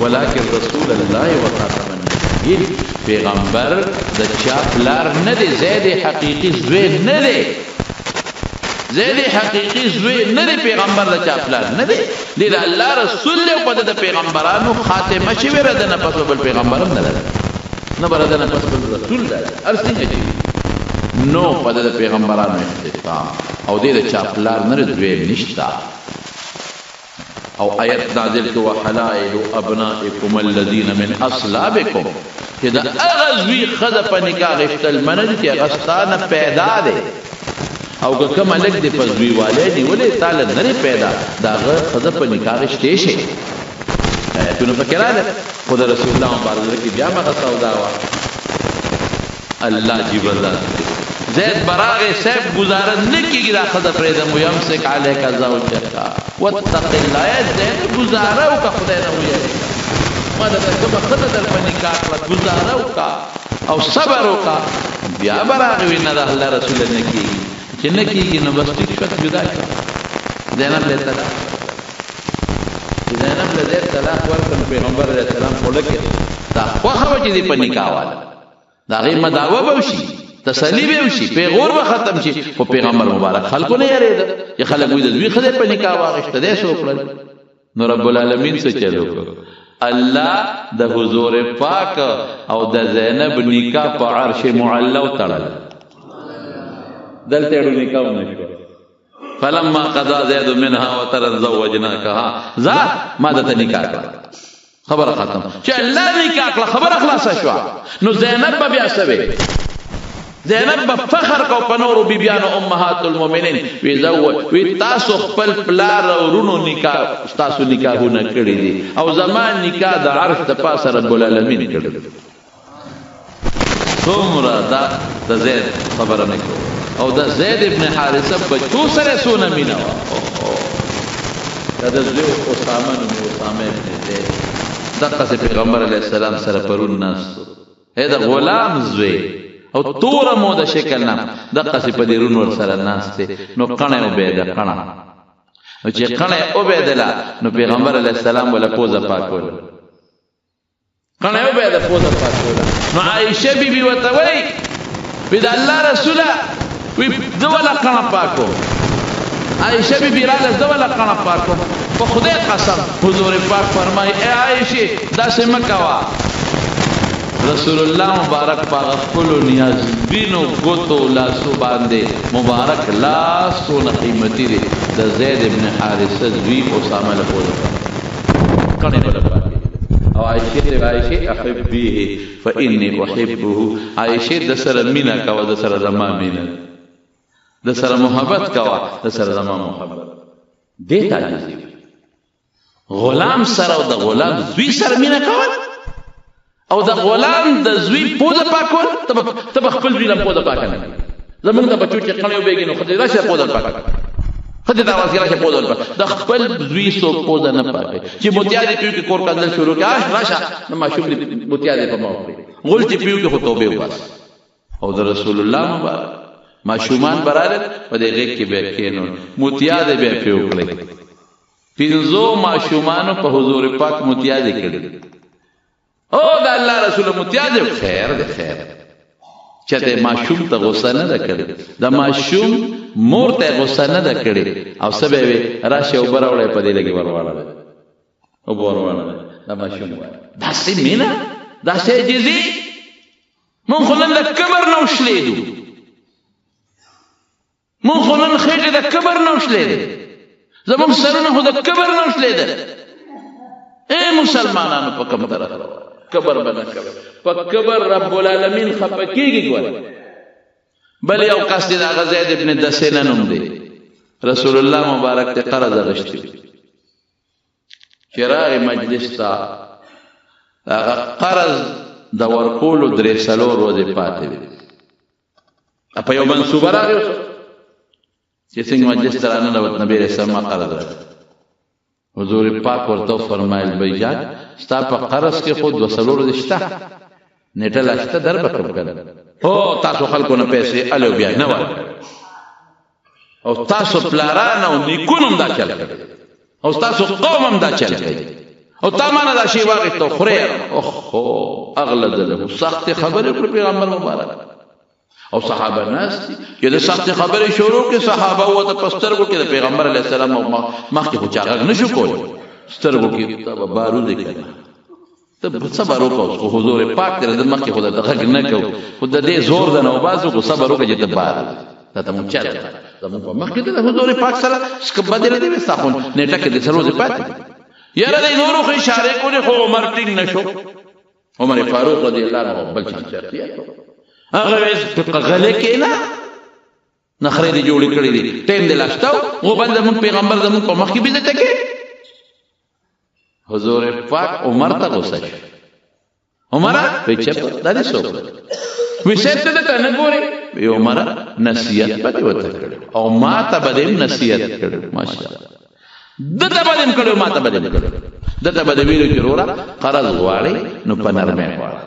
ولكن رسول الله وخاتم النبیین. پیغمبر د چا پلار نه دی، زید حقیقي زوی نه دی، زید حقیقي زوی نه دی، پیغمبر د چا پلار نه دی، دی د الله رسول دی، په د پیغمبرانو خاتمه شوې ده، نه پس بل پیغمبر هم نه دی، نه بر نه پس بل رسول دی، هر څنګه چې نو په د پیغمبرانو اختتام او دې د چا پلار نه زوی نشته. او آیت نازل کړو وحلائل ابنائکم الذین من اصلابکم، چې د هغه زوی ښځه په نکاح غوښتل منع دي چې هغه ستا نه پیدا دی، او که کوم هلک دې په زویوالی نیولی تا له نه دی پیدا، د هغه ښځه په نکاح غوښتی شي. آیتونه پکې راغلل، خو د رسول الله مبارک زړه کې بیا هم هغه سودا وه. الله جیب ذات دی، زید براغې صاحب ګزاره نه کېږي دا ښځه پرېږدم، ویمسک علیک زوجک واتق الله. یا زید ګزاره وکړه، خدای نه ویرېږه، ما درته کومه ښځه در په نکاح کړه، ګزاره وکړه او صبر وکړه. بیا به راغی وي نه د الله رسوله نه کېږي، چې نه کېږي نو بس ټیک شوه، جدا شوه. زینب له طلاق، چې زینب له زید طلاق ورکړ نو پیغمبر علیه السلام په زړه کې دا خوښه وه چې دې په نکاح واله، د هغې مداوه به وشي، تسلی به وشي، پیغور به ختم شي. خو پیغمبر مبارک خلکو نه یریده چې خلک وایي د زوی ښځه په نکاح واخیسته، دی څه وکړل؟ نو رب العالمین څه چل وکړ؟ الله د حضور پاک او د زینب نکاح په عرش معلی وتړل، دلته یې نکاح ونه شوه. فلما قضا زید منها وطرا زوجناکها، ځه ما درته نکاح کړه، خبره ختم. چې الله نکاح کړه خبره خلاصه شوه. نو زینب به بیا څه وې؟ زینب به فخر کو په نورو بیبیانو امهات المؤمنین، وی وی تاسو خپل پلار او وروڼو نکاح ستاسو نکاحونه کړي دي او زما نکاح د عرش د پاسه رب العالمین کړي. څومره دا د زید خبره نه کوي. او د زید ابن حارثه بچو سره څونه مینه وه. دا د زوی اسامه نوم، اسامه ابن زید، دقسې پیغمبر علیه السلام سره پرون ناست و، د غلام زوی او توره مو د شکل نه دقسې په دې رون ورسره ناست دی. نو قڼه یې وبهېده، قڼه، نو چې قڼه یې وبهېدله نو پیغمبر علیه السلام وله پوزه پاکوله، قڼه یې وبهېده پوزه پاکوله. نو عایشه بي بي ورته وایي، وی د الله رسوله، وی زه وله قڼه پاکوم. عایشه بي بي راله زه وله قڼه پاکوم، په خدای قسم. حضور پاک فرمایي ای عایشې داسې مه کوه. رسول الله مبارک په هغه خپلو نیازبینو ګوتو لاسو باندې مبارک لاس څونه قیمتي دی د زید ابن حارثه زوی اسامه له پوزه قڼې به له پاکې. او عایشې ته عایشې احبیه فانی احبه، عایشې د سره مینه کوه، د سره زما مینه، د سره محبت کوه، د سره زما محبت. دې ته عاجزي غلام سره او د غلام زوی سره مینه کول او د غلام د زوی پوزه پاکول. ته به خپل زوی له پوزه پاکه نه کړې. زمونږ د بچو چې قڼې وبهېږي نو ښځې راشه پوزه پاکه کړه، ښځې ته اواز راشه پوزه پاکه. د خپل زوی څوک پوزه نه پاکوي. چې موتیا دې پیو کې کور کنځل شروع کړي، راشه نو ماشوم دې موتیا دې په ما وخوري، غول چې پیو کې خو توبې وباسه. او د رسول الله مبارک ماشومان به راغلل په دې غېږ کې به یې کښېنول، موتیا دې به یې پرې وکړې. پنځو ماشومانو په حضور پاک موتیا دې کړي. او د الله رسول موتیا دې، خیر دی خیر. چاته ماشوم ته غوسه نه ده کړې، د ماشوم مور ته غوسه نه ده کړې. او څه به وي، راشه اوبه راوړی په دې لږې ورواړوی، اوبه ورواړوی د ماشوم. داسې مینه، داسې عاجزي. مونږ خو نن د کبر نه وشلېدو، مونږ خو نن خېټې د کبر نه وشلېدې، زمونږ سرونه خو د کبر نه وشلېدل. ای مسلمانانو په کوم طرف روان؟ کبر به نه کوي، په کبر رب العالمین خفه کېږي. ګوره بل یو کس دی د هغه زید ابن دسینه نوم دی، رسول الله مبارک ته قرض اخیستی چې راغی مجلس ته، هغه قرض د ورکولو 3-4 ورځې پاتې وې. په یو منصوبه راغی چې څنګه مجلس ته راننوت، نبي علیه السلام قرض راکړ. حضور پاک ورته وفرمایل بھائیجان ستا په قرض کې خو 2-4 ورځې شته، نیټه لا شته، در به کړم که نه؟ هو تاسو خلکو نه پیسې الو بیا نه ورکوئ، او تاسو پلاران او نیکونو هم دا چل کړی، او تاسو قوم هم دا چل کوي، او تا ما نه دا شی واخیست او خورې. اوخو اغلظ له سختې خبرې وکړې پیغمبر مبارک. او صحابه ناست دي چې د سختې خبرې شروع کړې، صحابه وته په سترګو کې د پیغمبر علیه السلام مخکې خو چا غږ نه شو کولی، سترګو کې ته به بارود یې که نه، ته صبر وکړه اوس خو حضور پاک دی، د مخکې خو درته غږ نه کوو، خو د دې زور د نه وباسو، خو صبر وکړه چې ته بار دا ته مونږ چل زمونږ په مخکې د حضور پاک سره څه بدله دی، ستا خو نېټه کې د څلور ورځې پاتې. یاره دی نورو خو اشارې کولې، خو عمر ټینګ نه شو. عمر فاروق رضی الله عنه بل چا شخصیت، هغه غلی کښېنه، نخرې دې جوړې کړې دي، ټایم دې لا شته، غوبل زمونږ پیغمبر زمونږ په مخکې بېزته کې. حضور پاک عمر ته غوسه شو. عمره وی چپ دا دې څوک وی صاحب ته درته نه ګورې؟ وی عمره نصیحت به دې ورته کړی او ما ته به دې هم نصیحت کړی. ماشاءالله ده ته به دې هم کړی او ما ته به دې هم کړی. ده ته به دې ویلو چې وروره قرض غواړې نو په نرمۍ غواړه،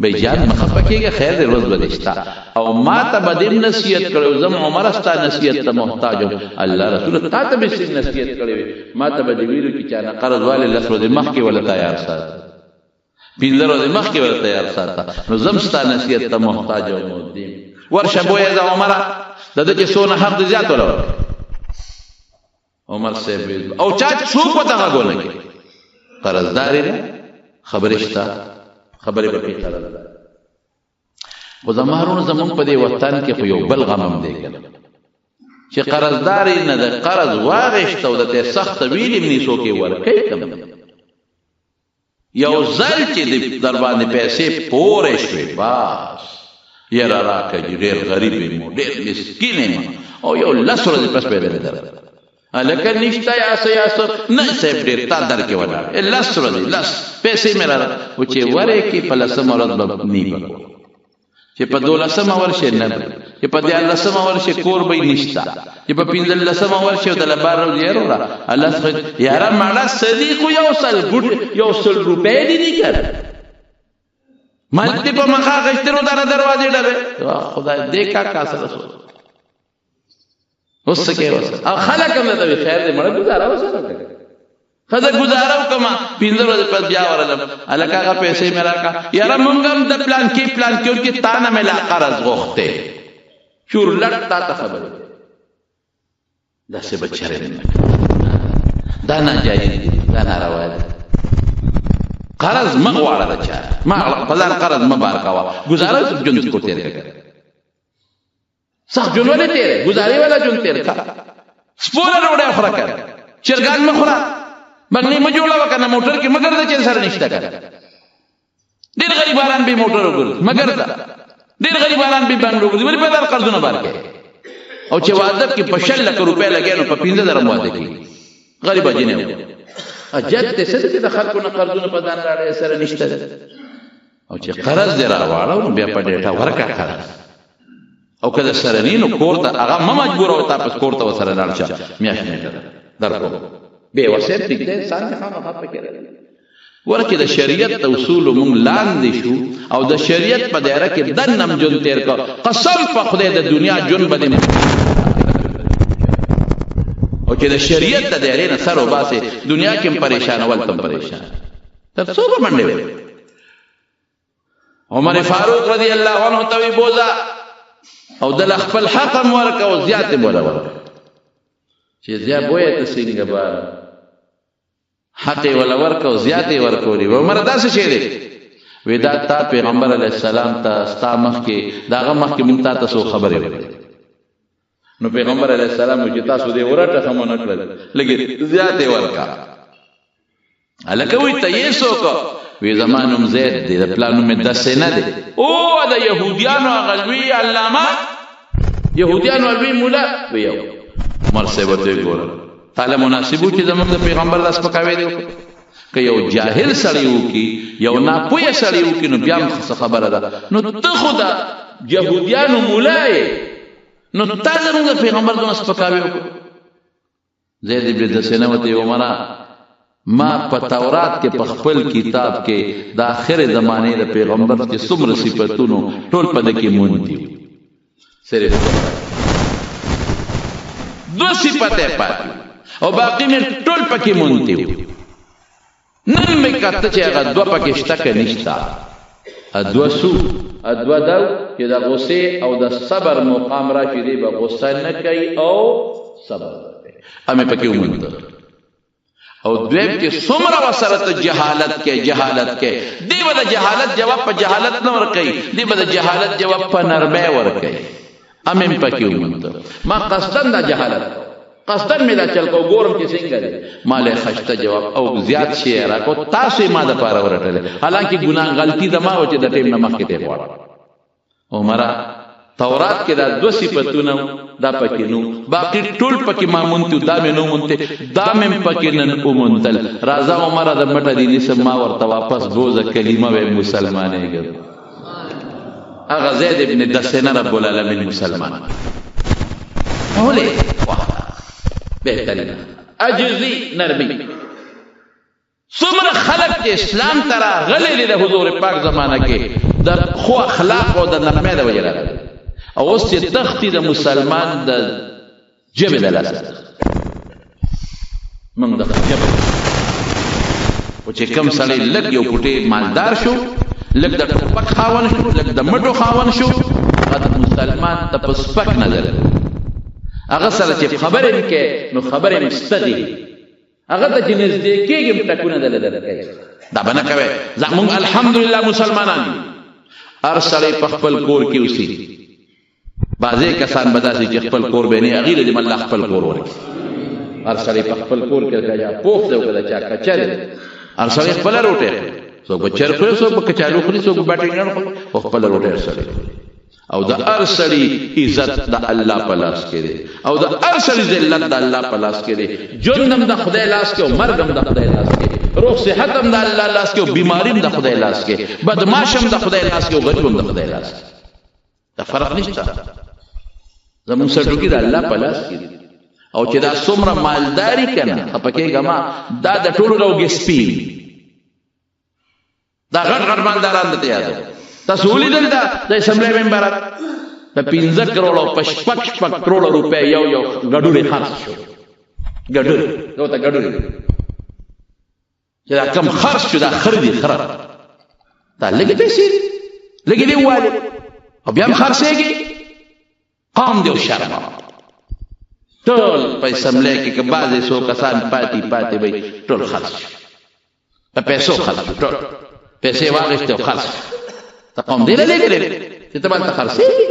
بھائی جان مه خفه کېږه، خیر دی ورځ به دې شته. او ما ته به دې هم نصیحت کړی، زه هم عمره ستا نصیحت ته محتاج یم. الله رسوله تا ته به څنګه نصیحت کړی وي؟ ما ته به دې ویلو چې چا نه قرض والې 10 ورځې مخکې وله تیار ساته، 5 ورځې مخکې وله تیار ساته، نو زه هم ستا نصیحت ته محتاج یم. ورشه بویه ځه عمره، د ده چې څونه حق دی زیات وله ورکړه. عمر صاحب او چا څوک ورته غږ ونه کړي، قرضدار یې ده، خبرې شته، خبرې به کوي قرضدار. خو زما وروڼو زمونږ په دې وطن کې خو یو بل غم هم دی که نه، چې قرضدار یې نه د قرض واغېست او د ته سخت ویلي هم نه، څوک یې ورکوي کم. یو ځل چې در باندې پیسې پورې شوې، بس یاره راکړه چې ډېر غریب یم، ډېر مسکین یم، او یو لس ورځې پس پیدا در هلکه نشته یا څه یا څه نه صاحب ډېر تا در کې ولاړ، لس ورځې لس پیسې مې راکړه، خو چې ورې کې په لسمه ورځ به نی به کوم، چې په دولسمه ورشې نه به، چې په دیارلسمه ورشې کور به یې نشته، چې په پنځلسمه ورشې او د لبار ورځ یې وروړه الله یاره مړه څه دي، خو یو سل ګوټ یو سل روپۍ دي دي که نه، ملک دې په مخه اخیستې نو دغه دروازې ډبې، خدای دې کاکا سره سو اوس څه کوې اوس؟ او خلک هم درته وایي خیر دی مړه ګوزاره ورسره وکړه، ښځه ګوزاره وکړم، پنځه ورځې پس بیا ورغلم، هلکه هغه پیسې مې راکړه، یاره مونږ هم د پلانکې پلانکې ورکې تا نه مې لا قرض غوښتی، چورلټ تا ته خبرې داسې به چرې نه کوي، دا ناجایز دي، دا ناروا دي. قرض مه غواړه د چا، ما په ځان قرض مه بار کوه، ګوزاره ژوند کو تېر کړه، سخت ژوند ولې تېر، ګوزارې والا ژوند تېر کړه، سپوره ډوډۍ خوره کړه، چرګان مه خوره، بنګلې مه جوړوه که نه، موټر کې مه ګرځه چې سره نشته که نه، ډېر غریبانان بې موټرو ګرځي مه ګرځه، ډېر غریبانان بې بنګلو ګرځي، ولې په ځان قرضونه بار کوې؟ او چې واده کې په 20 لکه روپۍ لګې نو په 5,000 هم واده کېږي، غریبه جینۍ وه. اجت دې څه چې د خلکو نه قرضونه په ځان راړې سره نشته، او چې قرض دې راواړو نو بیا په ډېټه ورکړه قرض، او که د سره نی نو کور ته هغه مه مجبوروه، تا پس کور ته ورسره لاړ شه، میاشت نیټه ده درکوم، بې وسه ټیک دی، انسان دې خامخا پکې راځي. ګوره چې د شریعت د اصولو مونږ لاندې شو او د شریعت په دایره کې دننه هم ژوند تېر کړ، قسم په خدای د دنیا ژوند به دې، او چې د شریعت د دایرې نه سر وباسې دنیا کې هم پریشان او هلته هم پریشان، تر څو به منډې وهې؟ عمر فاروق رضی الله عنه ته وی بوځه او دله خپل حق هم ورکړه او زیات یې وله ورکړه، چې زیا بویه ته څنګه به حق یې وله ورکړه او زیات یې ورکولې. عمر داسې شی دی، وی دا تا پیغمبر علیه السلام ته ستا مخکې د هغه مخکې مونږ تا ته څو خبرې وکړې، نو پیغمبر علیه السلام چې تاسو دې ورټه هم نه کړل، لږې زیات یې ورکړه. هلکه وایي ته یې څوک؟ وی زما نوم زید دی، د پلار نوم مې داسې نه دی. او د یهودیانو هغه لوی علامه، یهودیانو لوی مولا، وی یو عمر صاحب ورته وګوره، تاله مناسب و چې زموږ د پیغمبر دا سپکاوی دی وکړي؟ که یو جاهل سړی وکړي، یو ناپوهه سړی وکړي، نو بیا هم څه خبره ده، نو ته خو د یهودیانو مولا یې، نو تا زموږ د پیغمبر دونه سپکاوی وکړو؟ زید ابن دسنه ورته عمره، ما په تورات کې په خپل کتاب کې د آخر زمانې د پیغمبر چې څومره صفتونو ټول په ده کې موندي، صرف دوه صفته پاتې او باقي مې ټول پکې موندي. نن مې کته چې هغه دوه پکې شته که نشته، دوه څو دوه دا چې د غصې او د صبر مقام راشي، دی به غصه نه کوي او صبر کوي، مې پکې ومونده. او دویم چې څومره ورسره ته جهالت کې جهالت کې، دی به د جهالت جواب په جهالت نه ورکوي، دی به د جهالت جواب په نرمۍ ورکوي، مې پکې ومونده. ما قصداً دا جهالت قصداً مې دا چل کو، ګورم چې څنګه دی، ما له خشته جواب او زیات شی راکو، تاسو یې ما دپاره ورټلې، حالانکه ګناه غلطي زما وه چې د ټیم نه مخکې ته یې غواړم. عمره تورات کې دا دوه صفتونه دا پکې نو، باقي ټول پکې ما مونتي، دا مې نو مونتي، دا مې پکې نن ومونتل. راځه عمره د مټه دې نیسم، ما ورته واپس بوځه، کلمه وایي مسلمانېږم. هغه زید ابن دسنه رب العالمین مسلمان ولې بهترین عجزي نرمي. څومره خلک چې اسلام ته راغلي دي د حضور پاک زمانه کې د ښو اخلاق او د نرمۍ د وجې راغلي، او اوس چې تښتي د مسلمان د ژبې د لاسه موږ د ژبې، خو چې کوم سړی لږ یو پوټی مالدار شو، لږ د ټوپک خاوند شو، لږ د مټو خاوند شو، هغه د مسلمان ته په سپک نظر، هغه سره چې خبرې هم کوې نو خبرې هم ستغې، هغه ته چې نږدې کېږي هم ټکونه دله درکوي. دا به نه کوې. موږ الحمدلله مسلمانان یو، هر سړی په خپل کور کې اوسي، بعضې کسان به داسې چې خپل کور به نه، هغې له دې الله خپل کور ورکړي. هر سړی په خپل کور کې لکه چا پوخ دی او که د چا کچه دی، هر سړی خپله روټۍ خوري. څوک به چرګ خوري، څوک به کچالو خوري، څوک به بټنګڼ خوري، خو خپله روټۍ هر سړی خوري. او د هر سړي عزت د الله په لاس کې دی، او د هر سړي ذلت د الله په لاس کې دی. ژوند هم د خدای لاس کې او مرګ هم د خدای لاس کې، روغ صحت هم د الله لاس کې او بیماری هم د خدای لاس کې، بدمعاش هم د خدای لاس کې او غریب هم د خدای لاس کې. دا فرق نشته. زموږ سټوکي د الله په لاس کې دی. او چې دا څومره مالداري که نه، خفه کېږه ما، دا د ټولو له اوږې سپي وي. دا غټ غټ مالداران درته یادوم. تاسو ولیدل دا د اسمبلۍ ممبران د 5 کروړه او په 6 کروړه روپۍ یو یو ګډورې خرڅ شو. ګډورې دا ورته ګډورې چې دا کم خرڅ شو، دا خر دي، خره دا لږې پیسې دي، لږې دې ووالې او بیا هم خرڅېږي. قوم دې وشرموه. ټول په اسمبلۍ کې که بعضې څو کسان پاتې پاتې وي، ټول خرڅ شو، په پیسو خرڅ شو. ټول پیسې واخیستې او خرڅ شو. ته قوم دې نه لېږلی چې ته به هلته خرڅېږي.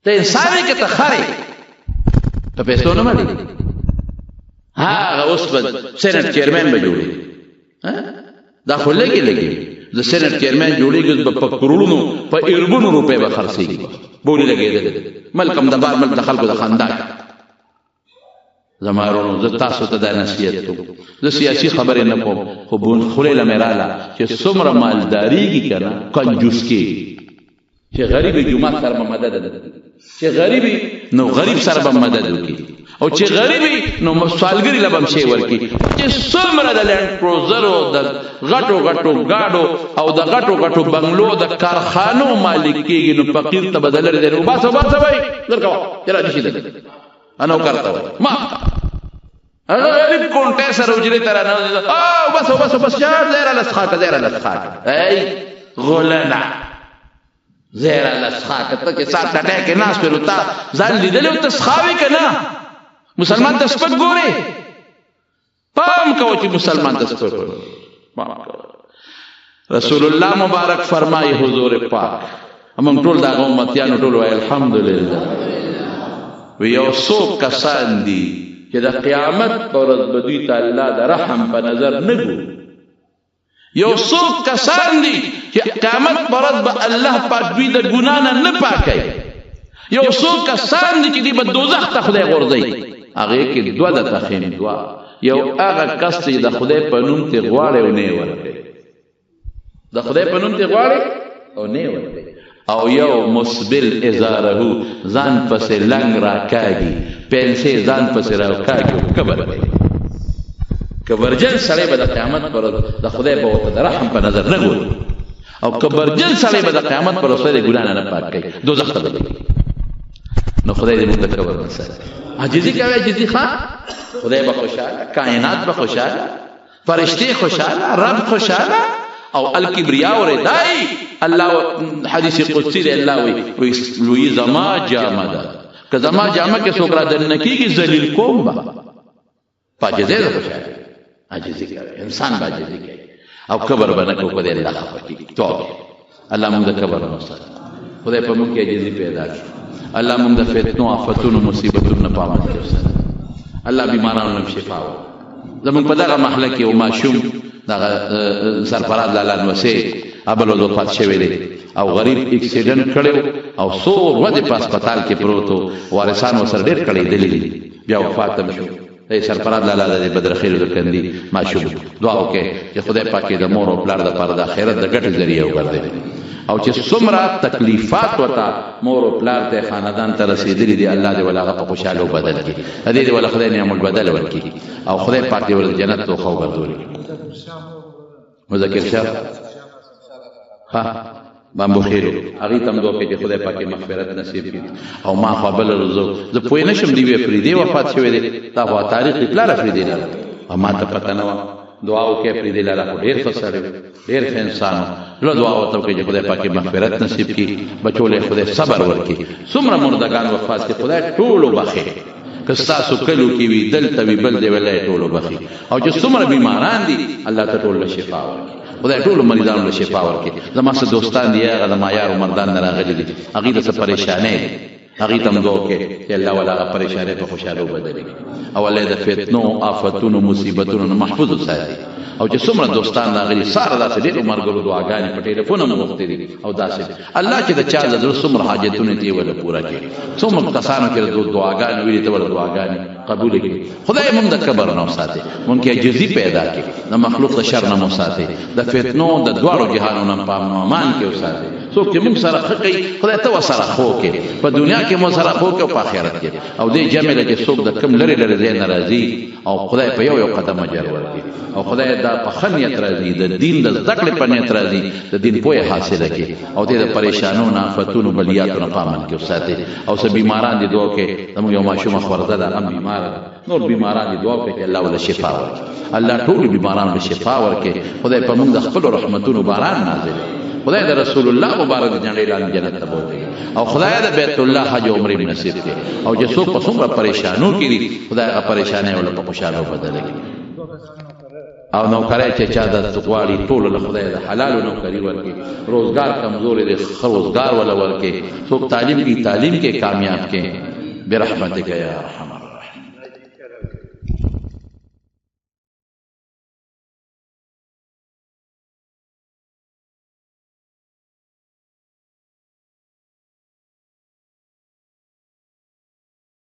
ته انسان یې که ته خر یې؟ په پیسو نه مړېږي. هغه اوس به سېنېټ چیرمن به جوړېږي. دا خو لږې لږې وي. د سېنېټ چیرمن جوړېږي، اوس به په کروړونو په اربونو روپۍ به خرڅېږي. بولي لګېدلې ملک هم د بار ملک د خلکو د خندا. زما وروڼو، زه تاسو ته دا نصیحت کوم، زه سیاسي خبرې نه کوم، خو خولې له مې راله چې څومره مالدارېږي که نه کنجوس کېږي. چې غریب جومات سره به مدد وکړي، چې غریب نو غریب سره به مدد وکړي، او چې غریب نو سوالګري له به هم شی ورکړي. چې څومره د لینډ کروزرو، د غټو غټو ګاډو او د غټو غټو بنګلو د کارخانو مالک کېږي، نو فقیر ته به د لرې دی وباسه وباسه وایي در کوه چې را نشي درته انا وکرته وایي ما هغه غریب کونټه سره حجرې ته راننوځي، وباسه وباسه وباسه، یار ځای راله څښاکه، ځای راله څښاکه. ای غولنه، ځای راله څښاکه. ته چې ستا ټټی کې ناست وې نو تا ځان لیدلی او ته څښاوې که نه؟ مسلمان ته سپک ګورې؟ پام کوه چې مسلمان ته سپک ګورې، پام کوه. رسول الله مبارک فرمایي، حضور پاک، موږ ټول د هغه امتیانو ټول وایي الحمدلله، وی یو څو کسان دي چې د قیامت په ورځ به دوی ته الله د رحم په نظر نه ګوري. یو څو کسان دي چې قیامت په ورځ به الله پاک دوی د ګناه نه نه پاکوي. یو څو کسان دي چې دوی به دوزخ ته خدای غورځوي. هغې کې دوه د تخیم دوه، یو هغه کس چې د خدای په نوم ترې غواړي او نه یې ورکوي، د خدای په نوم ترې غواړي او نه یې ورکوي، او یو مسبل ازاره ځان پسې لنګ راکاږي، پنسې ځان پسې راکاږي او کبر کوي. کبرجن سړی به د قیامت پر ورځ د خدای به ورته د رحم په نظر نه ګوري، او کبرجن سړی به د قیامت پر ورځ خدای د ګناه نه پاک کوي، دوزخ ته به لېږي. نو خدای دې موږ د کبر نه ساتي. عاجزي کوي، عاجزي ښه، خدای به خوشحاله، کائنات به خوشحاله، فرشتې خوشحاله، رب خوشحاله، او الکبریا ردای الله. حدیث قدسی دی، الله وی وی لوی زما جامه ده، که زما جامه کې څوک را دننه کېږي ذلیل کوم به. په عاجزۍ ده خوشحاله، عاجزي کوي انسان به عاجزي کوي او کبر به نه کوي، په دې الله خفه کېږي. توبه الله موږ د کبر نه وساتي. خدای په موږ کې عاجزي پیدا کړي. الله موږ د فتنو، آفتونو، مصیبتونو نه په امن کې وساتي. الله بیمارانو له شفا ورکړي. زموږ په دغه محله کې یو ماشوم دغه سرفراز لالا نوسې ابل وفات شوی دی، او غریب اکسیډنټ کړی او څو ورځې په هسپتال کې پروت و، وارثان ورسره ډېر کړېدلي دي، بیا وفات هم شو. ای سرفراز لالا د بدرخېلو د کندي ماشوم، دعا وکړئ چې خدای پاک یې د مور او پلار دپاره د آخرت د ګټې ذریعه وګرځوي، او چې څومره تکلیفات ورته مور او پلار ته خاندان ته رسېدلي دي، الله دې ولا هغه په خوشحالو بدل کړي، د دې دې ولا خدای نعم البدل ورکړي، او خدای پاک دې ورته جنت توښه وګرځولي. مذکر شاه ها بامبو خېلو هغې ته هم دعا کوي چې خدای پاک یې مغفرت نصیب کړي. او ما خو بله ورځ زه پوه نه شم، دی وی افریدی وفات شوی دی، تا خو تاریخ دی پلار افریدی لالا، او ما ته پته نه وه. دعا وکړه، افریدی لالا خو ډېر ښه سړی و، ډېر ښه انسان و. زړه دعا ورته وکړي چې خدای پاک یې مغفرت نصیب کړي، بچو له خدای صبر ورکړي. څومره مردګان وفات کړي خدای ټول وبخښي، که ستاسو کلو کې وي، دلته وي، بل دی، والله ټول وبخښي. او چې څومره بیماران دي الله ته ټول له شفا ورکړي. خدای ټولو مریضانو له شفا ورکړي. زما څه دوستان دي، هغه زما یار مردان نه راغلي دي، هغوی ته څه پریشانۍ دي، هغوی ته هم دعا وکړئ چې الله ولا هغه پریشانۍ په خوشحالو بدلې کړي او الله یې د فتنو، آفتونو، مصیبتونو نه محفوظ وساتي. او چې څومره دوستان راغلي ساره داسې ډېرو ملګرو دعاګانې په ټیلیفون هم غوښتې دي او داسې الله چې د چا د زړه څومره حاجتونه دي وله پوره کړي، څومره کسانو چې د دعاګانې ویلي ته وله دعاګانې قبولې کړي. خدای موږ د کبر نه وساتي، موږ کې عاجزي پیدا کړي، د مخلوق د شر نه مو وساتي، د فتنو د دواړو جهانونو نه په امن او امان کې وساتي. څوک چې موږ سره ښه کوي خدای ته ورسره ښه کړي، په دنیا کې مو سره ښه کړي او په آخرت کې. او دې جمع له چې څوک د کوم لرې لرې ځای نه راځي او خدای په یو یو قدم اجر ورکړي، او خدای دا په ښه نیت راځي، د دین د زده کړې په نیت راځي، د دین پوهه حاصله کړي او دې د پریشانو نه، آفتونو، بلیاتو نه په امن کې وساتي. او څه بیماران دې دعا وکړي، زموږ یو ماشومه خورزه ده هم بیماره ده، نور بیماران دې دعا وکړي چې الله وله شفا ورکړي. الله ټولو بیمارانو له شفا ورکړي. خدای په موږ د خپلو رحمتونو باران نازل کړي. خدای د رسول الله مبارک جنډې لاندې جنت ته بوتلي او خدای د بیت الله حج او عمرې نصیب کړي. او چې څوک په څومره پریشانو کې دي خدای هغه پریشانۍ وله په خوشحالو بدله کړي. او نوکرۍ چې چا د غواړي ټولو له خدای د حلالو نوکري ورکړي، روزګار کمزوري دی ښه روزګار وله ورکړي، څوک تعلیم کوي تعلیم کې کامیاب کړي برحمتک یا ارحم.